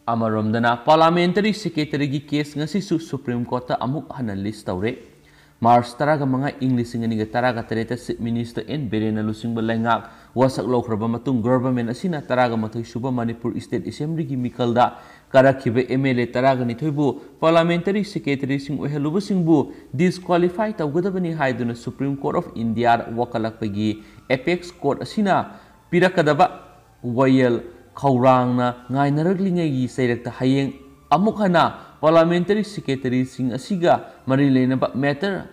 ꯑꯃꯔꯣꯝꯗꯅ, ꯄꯥꯔꯂꯥꯃꯦꯟꯇꯔꯤ ꯁꯦꯀ꯭ꯔꯦꯇꯔꯤꯒꯤ ꯀꯦꯁ ꯉꯁꯤꯁꯨ ꯁꯨꯄ꯭ꯔꯤꯝ ꯀꯣꯔꯠꯇ ꯑꯃꯨꯛ ꯍꯟꯅ ꯂꯤꯁ ꯇꯧꯔꯦ꯫ ꯃꯥꯔꯆ ꯇꯔꯥꯒ ꯃꯉꯥ, ꯏꯪ ꯂꯤꯁꯤꯡ ꯑꯅꯤꯒ ꯇꯔꯥꯒ ꯇꯔꯦꯠꯇ ꯆꯤꯐ ꯃꯤꯅꯤꯁꯇꯔ ꯑꯦꯟ ꯕꯤꯔꯦꯟꯅ ꯂꯨꯆꯤꯡꯕ ꯂꯩꯉꯥꯛ ꯋꯥꯁꯛ ꯂꯧꯈ꯭ꯔꯕ ꯃꯇꯨꯡ, ꯒꯚꯔꯟꯃꯦꯟꯠ ꯑꯁꯤꯅ ꯇꯔꯥꯒ ꯃꯥꯊꯣꯏ ꯁꯨꯕ ꯃꯅꯤꯄꯨꯔ ꯁ꯭ꯇꯦꯠ ꯑꯦꯁꯦꯝꯕ꯭ꯂꯤꯒꯤ ꯃꯤꯈꯜꯗ ꯀꯥꯔꯛꯈꯤꯕ ꯑꯦꯝ ꯑꯦꯜ ꯑꯦ ꯇꯔꯥꯒ ꯅꯤꯊꯣꯏꯕꯨ ꯄꯥꯔꯂꯥꯃꯦꯟꯇꯔꯤ ꯁꯦꯀ꯭ꯔꯦꯇꯔꯤꯁꯤꯡ ꯑꯣꯏꯍꯜꯂꯨꯕꯁꯤꯡꯕꯨ ꯗꯤꯁꯀ꯭ꯋꯥꯂꯤꯐꯥꯏ ꯇꯧꯒꯗꯕꯅꯤ ꯍꯥꯏꯗꯨꯅ ꯁꯨꯄ꯭ꯔꯤꯝ ꯀꯣꯔꯠ ꯑꯣꯐ ꯏꯟꯗꯤꯌꯥꯗ ꯋꯥꯀꯠꯂꯛꯄꯒꯤ ꯑꯦꯄꯦꯛꯁ ꯀꯣꯔꯠ ꯑꯁꯤꯅ ꯄꯤꯔꯛꯀꯗꯕ ꯋꯥꯌꯦꯜ ꯈꯧꯔꯥꯡꯅ ꯉꯥꯏꯅꯔꯛꯂꯤꯉꯩꯒꯤ ꯆꯩꯔꯛꯇ ꯍꯌꯦꯡ ꯑꯃꯨꯛ ꯍꯟꯅ ꯄꯥꯔꯂꯥꯃꯦꯟꯇꯔꯤ ꯁꯦꯀ꯭ꯔꯦꯇꯔꯤꯁꯤꯡ ꯑꯁꯤꯒ ꯃꯔꯤ ꯂꯩꯅꯕ ꯃꯦꯇꯔ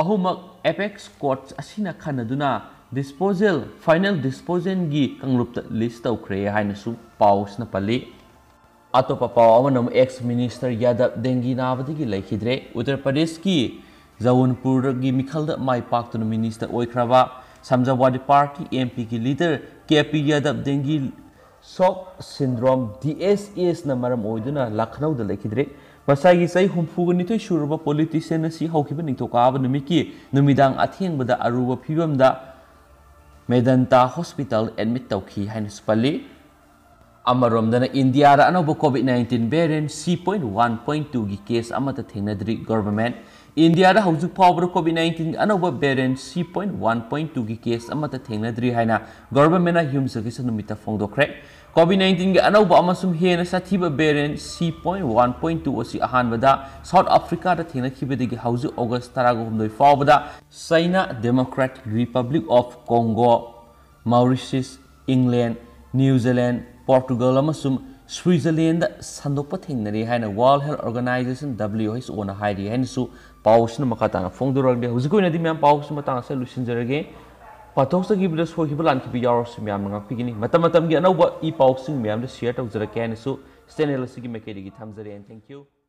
ꯑꯍꯨꯝꯃꯛ ꯑꯦꯄꯦꯛꯁ ꯀꯣꯔꯠ ꯑꯁꯤꯅ ꯈꯟꯅꯗꯨꯅ ꯗꯤꯁꯄꯣꯖꯦꯜ, ꯐꯥꯏꯅꯦꯜ ꯗꯤꯁꯄꯣꯖꯦꯜꯒꯤ ꯀꯥꯡꯂꯨꯞꯇ ꯂꯤꯁ ꯇꯧꯈ꯭ꯔꯦ ꯍꯥꯏꯅꯁꯨ ꯄꯥꯎꯁꯤꯅ ꯄꯜꯂꯤ꯫ ꯑꯇꯣꯞꯄ ꯄꯥꯎ ꯑꯃꯅ ꯑꯃꯨꯛ ꯑꯦꯛꯁ ꯃꯤꯅꯤꯁꯇꯔ ꯌꯥꯗꯕ ꯗꯦꯡꯒꯤ ꯅꯥꯕꯗꯒꯤ ꯂꯩꯈꯤꯗ꯭ꯔꯦ꯫ ꯎꯠꯇꯔ ꯄ꯭ꯔꯗꯦꯁꯀꯤ ꯖꯧꯟꯄꯨꯔꯒꯤ ꯃꯤꯈꯜꯗ ꯃꯥꯏ ꯄꯥꯛꯇꯨꯅ ꯃꯤꯅꯤꯁꯇꯔ ꯑꯣꯏꯈ꯭ꯔꯕ ꯁꯃꯥꯖꯋꯥꯗꯤ ꯄꯥꯔꯇꯤ ꯑꯦꯝ ꯄꯤꯒꯤ ꯂꯤꯗꯔ ꯀꯦ ꯄꯤ ꯌꯥꯗꯕ ꯗꯦꯡꯒꯤ ꯁꯣꯛ ꯁꯤꯟꯗ꯭ꯔꯣꯝ, ꯗꯤ ꯑꯦꯁ ꯑꯦꯁꯅ ꯃꯔꯝ ꯑꯣꯏꯗꯨꯅ ꯂꯈꯅꯧꯗ ꯂꯩꯈꯤꯗ꯭ꯔꯦ꯫ ꯃꯁꯥꯒꯤ ꯆꯍꯤ ꯍꯨꯝꯐꯨꯒ ꯅꯤꯊꯣꯏ ꯁꯨꯔꯕ ꯄꯣꯂꯤꯇꯤꯁꯤꯌꯥꯟ ꯑꯁꯤ ꯍꯧꯈꯤꯕ ꯅꯤꯡꯊꯧꯀꯥꯕ ꯅꯨꯃꯤꯠꯀꯤ ꯅꯨꯃꯤꯗꯥꯡ ꯑꯊꯦꯡꯕꯗ ꯑꯔꯨꯕ ꯐꯤꯕꯝꯗ ꯃꯦꯗꯟꯇꯥ ꯍꯣꯁꯄꯤꯇꯥꯜ ꯑꯦꯗꯃꯤꯠ ꯇꯧꯈꯤ ꯍꯥꯏꯅꯁꯨ ꯄꯜꯂꯤ꯫ ꯑꯃꯔꯣꯝꯗꯅ, ꯏꯟꯗꯤꯌꯥꯗ ꯑꯅꯧꯕ ꯀꯣꯚꯤꯗ ꯅꯥꯏꯟꯇꯤꯟ ꯚꯦꯔꯤꯌꯦꯟꯠ ꯁꯤ ꯄꯣꯏꯟꯠ ꯋꯥꯟ ꯄꯣꯏꯟꯠ ꯇꯨꯒꯤ ꯀꯦꯁ ꯑꯃꯠꯇ ꯊꯦꯡꯅꯗ꯭ꯔꯤ꯫ ꯒꯚꯔꯟꯃꯦꯟꯠ ꯏꯟꯗꯤꯌꯥꯗ ꯍꯧꯖꯤꯛ ꯐꯥꯎꯕꯗ ꯀꯣꯚꯤꯗ ꯅꯥꯏꯟꯇꯤꯟꯒꯤ ꯑꯅꯧꯕ ꯚꯦꯔꯤꯌꯦꯟꯠ ꯁꯤ ꯄꯣꯏꯟꯠ ꯋꯥꯟ ꯄꯣꯏꯟꯠ ꯇꯨꯒꯤ ꯀꯦꯁ ꯑꯃꯠꯇ ꯊꯦꯡꯅꯗ꯭ꯔꯤ ꯍꯥꯏꯅ ꯒꯚꯔꯟꯃꯦꯟꯠꯅ ꯌꯨꯝꯁꯀꯩꯁ ꯅꯨꯃꯤꯠꯇ ꯐꯣꯡꯗꯣꯛꯈ꯭ꯔꯦ꯫ ꯀꯣꯚꯤꯗ ꯅꯥꯏꯟꯇꯤꯟꯒꯤ ꯑꯅꯧꯕ ꯑꯃꯁꯨꯡ ꯍꯦꯟꯅ ꯁꯥꯊꯤꯕ ꯚꯦꯔꯤꯌꯦꯟꯠ ꯁꯤ ꯄꯣꯏꯟꯠ ꯋꯥꯟ ꯄꯣꯏꯟꯠ ꯇꯨ ꯑꯁꯤ ꯑꯍꯥꯟꯕꯗ ꯁꯥꯎꯠ ꯑꯐ꯭ꯔꯤꯀꯥꯗ ꯊꯦꯡꯅꯈꯤꯕꯗꯒꯤ ꯍꯧꯖꯤꯛ ꯑꯣꯒꯁ꯭ꯠ ꯇꯔꯥꯒ ꯍꯨꯝꯗꯣꯏ ꯐꯥꯎꯕꯗ China, democrat republic of Congo, ꯃꯥꯎꯔꯤꯁꯤꯌꯁ, ꯏꯪꯂꯦꯟ, ꯅ꯭ꯌꯨ ꯖꯤꯂꯦꯟ, ꯄꯣꯔꯇꯨꯒꯜ ꯑꯃꯁꯨꯡ ꯁ꯭ꯋꯤꯖꯔꯂꯦꯟꯗ ꯁꯟꯗꯣꯛꯄ ꯊꯦꯡꯅꯔꯦ ꯍꯥꯏꯅ ꯋꯥꯔꯜꯗ ꯍꯦꯜꯊ ꯑꯣꯔꯒꯅꯥꯏꯖꯦꯁꯟ, ꯗꯕ꯭ꯂꯤꯌꯨ ꯑꯩꯆ ꯑꯣꯅ ꯍꯥꯏꯔꯤ ꯍꯥꯏꯅꯁꯨ ꯄꯥꯎ ꯑꯁꯤꯅ ꯃꯈꯥ ꯇꯥꯅ ꯐꯣꯡꯗꯣꯔꯛꯂꯤ꯫ ꯍꯧꯖꯤꯛꯀꯤ ꯑꯣꯏꯅꯗꯤ ꯃꯌꯥꯝ, ꯄꯥꯎ ꯑꯁꯤ ꯃꯇꯥꯡ ꯑꯁꯤꯗ ꯂꯣꯏꯁꯤꯟꯖꯔꯒꯦ꯫ ꯄꯥꯊꯣꯛꯆꯈꯤꯕꯗ ꯁꯣꯏꯈꯤꯕ ꯂꯥꯟꯈꯤꯕ ꯌꯥꯎꯔꯁꯨ ꯃꯌꯥꯝꯅ ꯉꯥꯛꯄꯤꯒꯅꯤ꯫ ꯃꯇꯝ ꯃꯇꯝꯒꯤ ꯑꯅꯧꯕ ꯏ ꯄꯥꯎꯁꯤꯡ ꯃꯌꯥꯝꯗ ꯁꯤꯌꯔ ꯇꯧꯖꯔꯛꯀꯦ ꯍꯥꯏꯅꯁꯨ ꯆꯦꯅꯦꯜ ꯑꯁꯤꯒꯤ ꯃꯥꯏꯀꯩꯗꯒꯤ ꯊꯝꯖꯔꯦ꯫ And thank you꯫